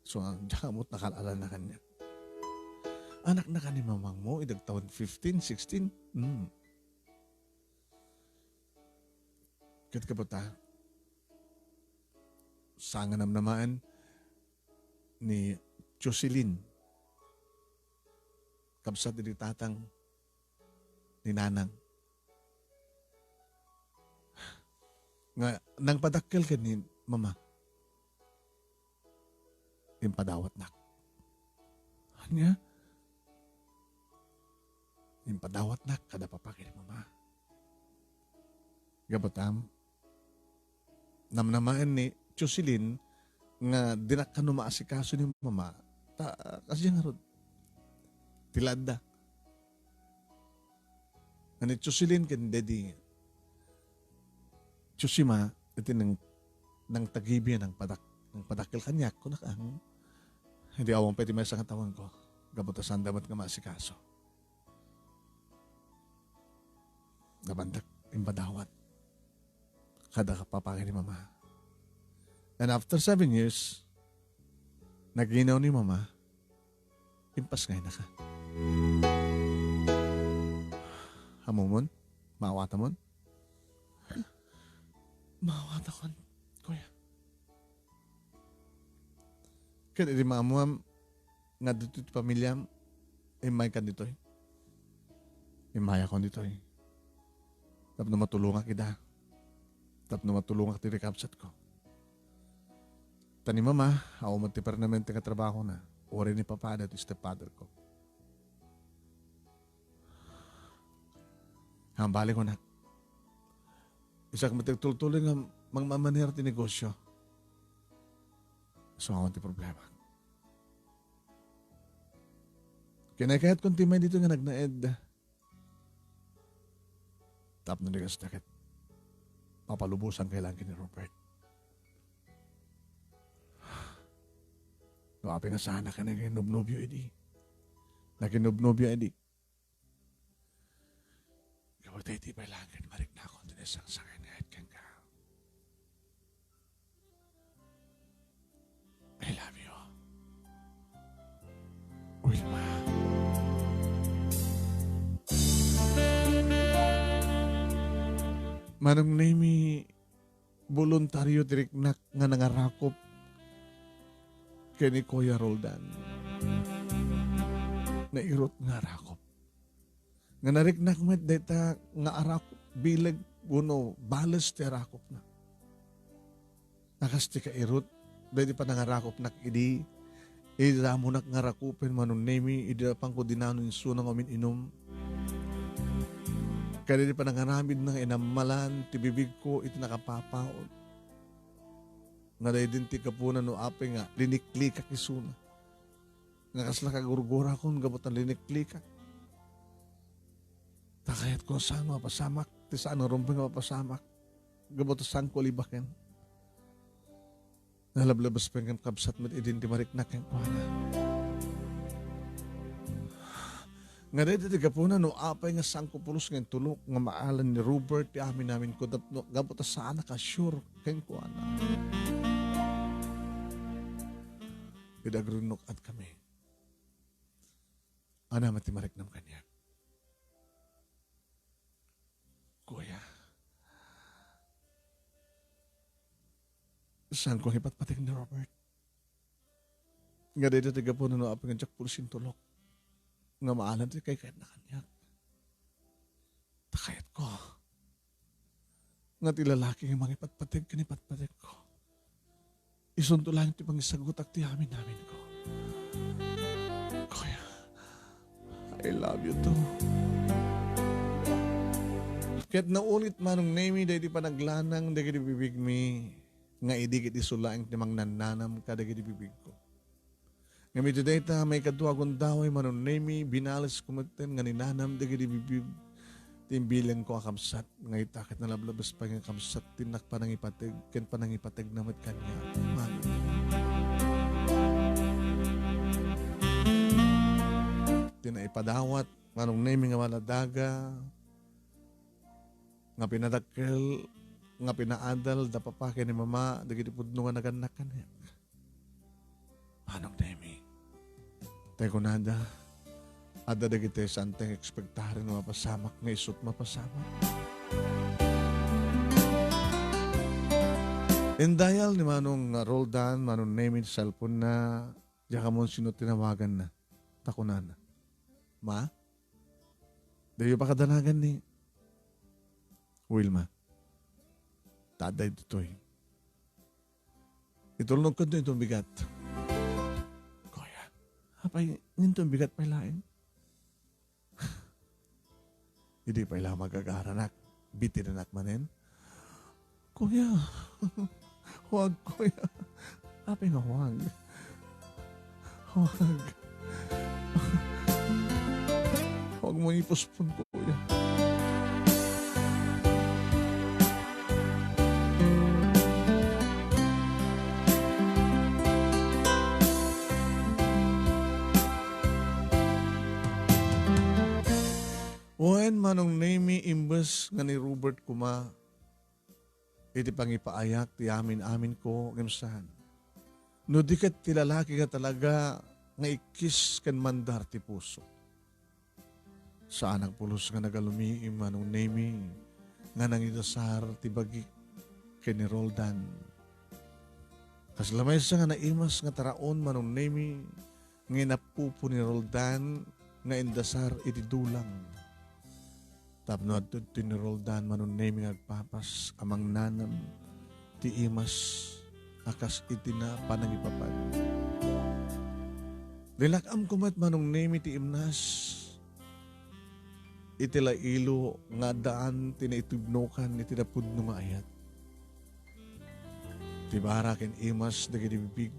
So, diak ammo nakaalaanna kaniak. Anakna kani mamangmo, idi agtawen fifteen, sixteen? Hmm. Ket kabata, saan nga namnamaen ni Jocelyn, kabsat idi tatang ni nanang, nga nangpadakkel ken ni mama. Impadawatnak. Ania? Impadawatnak kada papa ken ni mama. Gabatam, namnamaen ni Jocelyn nga dinak kano maasikaso ni mama, ta, kasdiay ngarud, ti laadda. Nga ni Jocelyn ken Daddy Josima, iti nang, nangtagibi, nangpadak-, nangpadakkel kaniak, kunak, ang, hindi awan pa iti maysa nga tawenko, gapu ta saanda met nga maasikaso. Nabandak, impadawat. Kada kapapangin ni mama. And after seven years, naginaw ni mama, impasngayna ka. Ammomon? Maawatamon? Maawatakon. Ket idi maammuam nga adda ditoy ti pamiliam, immaykan ditoy. Immayakon ditoy. Tapno matulongak ida. Tapno matulongak ti kabsatko. Ta ni mama, awan met ti permanente nga trabahona. Uray ni papa, daytoy stepfather ko. Hambali ko, nak. Isak met ti agtultuloy nga mangmamanear ti negosyo. Isu awan ti problema. Kinaykayatkon ti immay ditoy nga nagnaed. Tapno di kasta ket mapalubosanka laeng ken ni Robert. No apay nga saanak a nakinubnubyo idi. Nakinubnubyo idi. Gapu ta idi pay laeng ket mariknakon ti nasangsangayat kenka. I love you. Wilma. Manong Nemi, boluntario ti riknak nga nangarakop ken ni Kuya Roldan. Nairut nga arakop. Nga nariknak met dayta nga arakop, bileg wenno bales ti arakopna. A kas ti kairut, daydi panangarakopnak idi, idi damonak nga rakupen, Manong Nemi, idi napanko dinano insuna nga umin-inum. Kadaydi panangaramidna nga inammalan ti bibigko iti nakapapaut. Nga daydin ti gapuna no apay nga liniklikak isuna. Nga kasla kagurgurakon gapu ta liniklikak. Ta kayatko saan nga mapasamak, ti saan nga rumbeng nga mapasamak. Gapu ta saanko libaken. Nalablabes pay nga kabsat met idin ti mariknak kenkuana. Nga daydi ti gapuna no apay nga saanko pulos nga intulok nga maalan ni Robert ti amin-aminko tapno gapu ta saanak a sure kenkuana. Idi agrinnuk-adkami. Ania met ti mariknam kaniak? Kuya, saanko nga ipatpateg ni Robert. Nga dayta ti gapuna no apay nga diak pulos intulok nga maalan ti kaykayatna kaniak. Ta kayatko nga ti lalaki nga mangipatpateg ken ipatpategko, isunto laeng ti pangisagutak ti amin-aminko. Kuya, I love you too. Ket naunit, Manong Nemi, daydi panaglanang dagiti bibigmi nga idi ket isu laeng ti mangnannanam kadagiti bibigko. Ngem iti dayta, maikadua a gundaway, Manong Nemi, binalesko metten nga ninanam dagiti bibig ti imbilangko a kabsat, nga ita ket nalablabes pay nga kabsat ti innak panangipateg ken panangipategna met kaniak. Amen. Ti naipadawat, Manong Nemi, nga maladaga, nga pinadakkel, nga pinaadal da papa ken ni mama dagiti pudno nga nagannak kaniak. Manong Nemi, tay kunada, adda dagiti saantay nga ekspektaren nga mapasamak nga isut' mapasamak. Indayal ni Manong Roldan, Manong Nemi, ti cellphone-na, diak ammo sino tinawaganna. Ta kunana, "Ma, diyo pakadanagan ni Wilma. Ta adda ditoy. Itulnogko inton bigat." "Kuya, apay, inton bigat pay laeng?" Idi pay la magagaranak, bitinanak manen. "Kuya, huwag, kuya. Apay nga huwag? Huwag. Huwag mo i-postpone, kuya." Wen, Manong Nemi, imbes nga ni Robert koma iti pangipaayak ti amin-aminko, ngem saan. No di ket ti lalaki nga talaga nga ikkis ken mandar ti puso. Saanak pulos nga nagalumi, Manong Nemi, nga nangidasar ti bagik ken ni Roldan. Kasla maysa nga naimas nga taraon, Manong Nemi, nga inappupo ni Roldan nga indasar iti dulang. Tapno adtoy ni Roldan, Manong Nemi, nga agpapas a mangnanam ti imas a kas iti na panangipapan. Linakam ko met, Manong Nemi, ti imnas iti lailo nga addaan ti naitudnokan iti napudno nga ayat. Ti bara ken imas dagiti bigbig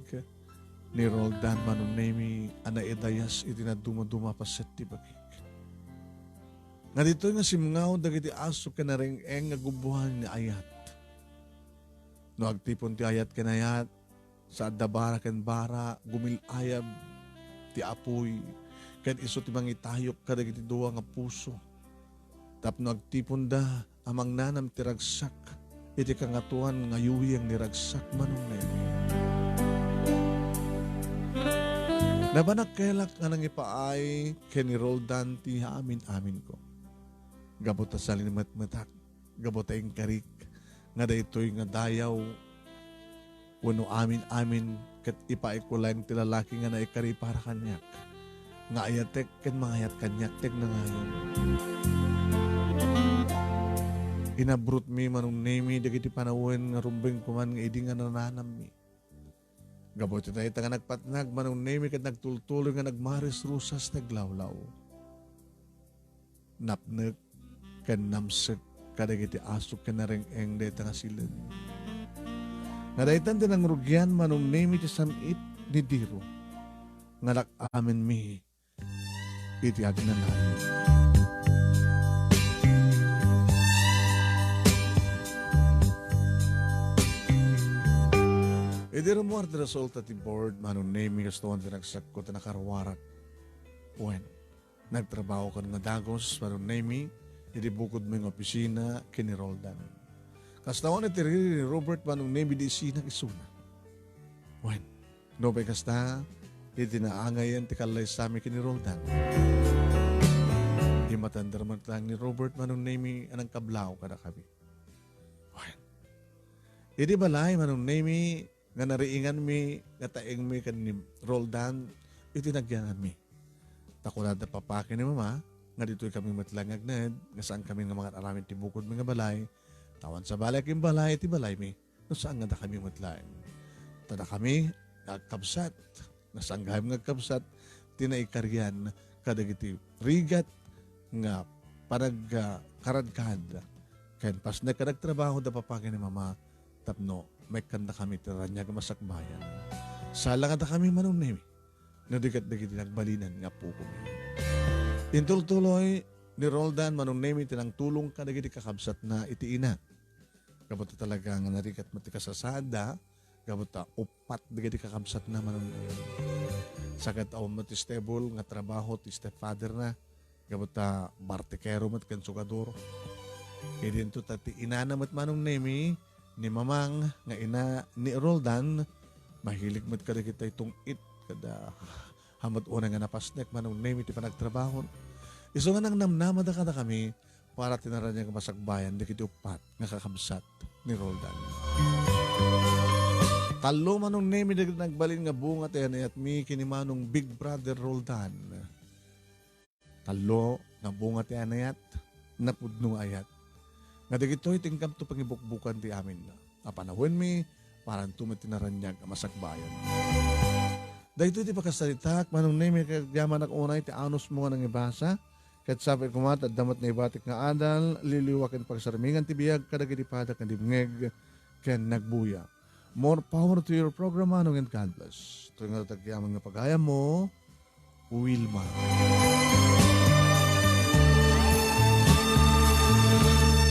ni Roldan, Manong Nemi, a naidayas iti nadumaduma a paset ti bagik. Nga ditoy nga simngaw dagiti aso ken nareng-eng nga gubuan ni ayat. No agtipon ti ayat ken ayat, sa adda bara ken bara, gumil-ayab ti apuy, ken isu ti mangitayok kadagiti dua nga puso. Tapno agtiponda a mangnanam ti ragsak iti Kangatoan nga yuyeng ni ragsak, Manong Nemi. Napanakkelak nga nangipaay ken ni Roldan ti amin-aminko. Gapu ta salimetmetak, gapu ta inkarik nga daytoy nga dayaw wenno amin-amin ket ipaayko laeng ti lalaki nga naikari para kaniak, nga ayatek ken mangayat kaniak ti agnanayon. Inabrutmi, Manong Nemi, dagiti panawen nga rumbeng koman nga idi nga nananammi. Gapu iti dayta nga nagpatnag, Manong Nemi, ket nagtultuloy nga nagmaris-rusas ti aglawlaw. Napnek ken namsek kadagiti aso ken nareng-eng dayta nga siled. Nga daytan ti nangrugian, Manong Nemi, ti sam-it ni Diro nga lak-amenmi iti agnanayon. Idi rummuar ti resulta ti board, Manong Nemi, kastoan ti nagsakko ti nakaruarak. Wen, nagtrabaho kan nga dagus, Manong Nemi, iti bukodmi nga opisina ken ni Roldan. Kasta wen iti riri ni Robert, Manong Nemi, di isinak isuna. Wen, nupay kasta, iti naangayen ti kallaysami ken ni Roldan. Immatender met laeng ni Robert, Manong Nemi, a nangkablaw kadakami. Wen, iti balay, Manong Nemi, nga nariinganmi nga taengmi ken ni Roldan iti nagyananmi. Ta kunada papa ken ni mama nga ditoy kami met laeng nga agnaed, nga saan kami nga mangan-aramid ti bukodmi nga balay, ta awan sabali a kin balay iti balaymi, no saan nga dakami met laeng. Ta dakami nga agkabsat, nga saan gayam nga agkabsat ti naikarian kadagiti rigat nga panag-, ah, karadkad ken pasnek a nagtrabaho da papa ken ni mama tapno maikkandakami ti raniag a masakbayan. Sala nga dakami, Manong Nemi, no di ket dagiti nagbalinan nga appokomi. Intultuloy ni Roldan, Manong Nemi, ti nangtulong kadagiti kakabsatna iti ina. Gapu ta talaga nga narigat met ti kasasaadda, gapu ta uppat dagiti kakabsatna, Manong Nemi. Sa ket awan met ti stable nga trabaho ti stepfatherna, gapu ta bartekero met ken sugador. Idinto ta ti inana met, Manong Nemi, ni Mamang nga ina ni Roldan, mahilig met kadagiti tong-it, kada hamet unay nga napasnek, Manong Nemi, ti panagtrabaho. Isu nga nangnamnamada kadakami para ti naraniag a masakbayan dagiti uppat nga kakabsat ni Roldan. Tallo, Manong Nemi, dagiti nagbalin nga bunga ti anayatmi ken ni Manong Big Brother Roldan. Tallo nga bunga ti anayat, napudno nga ayat. Nga dagitoy ti inkamto pangibukbukan ti amin a panawenmi, paranto met ti naraniag a masakbayan. Daytoy ti pakasaritak, Manong Nemi, ket agyamanak unay ti anusmo nga nangibasa, ket sapay koma ta adda met naibatik nga adal, liwliwa ken pagsarmingan ti biag kadagiti padak nga dimngeg ken nagbuya. More power to your program, Manong, and God bless. Itoy nga tatagyaman nga pagayammo, Wilma.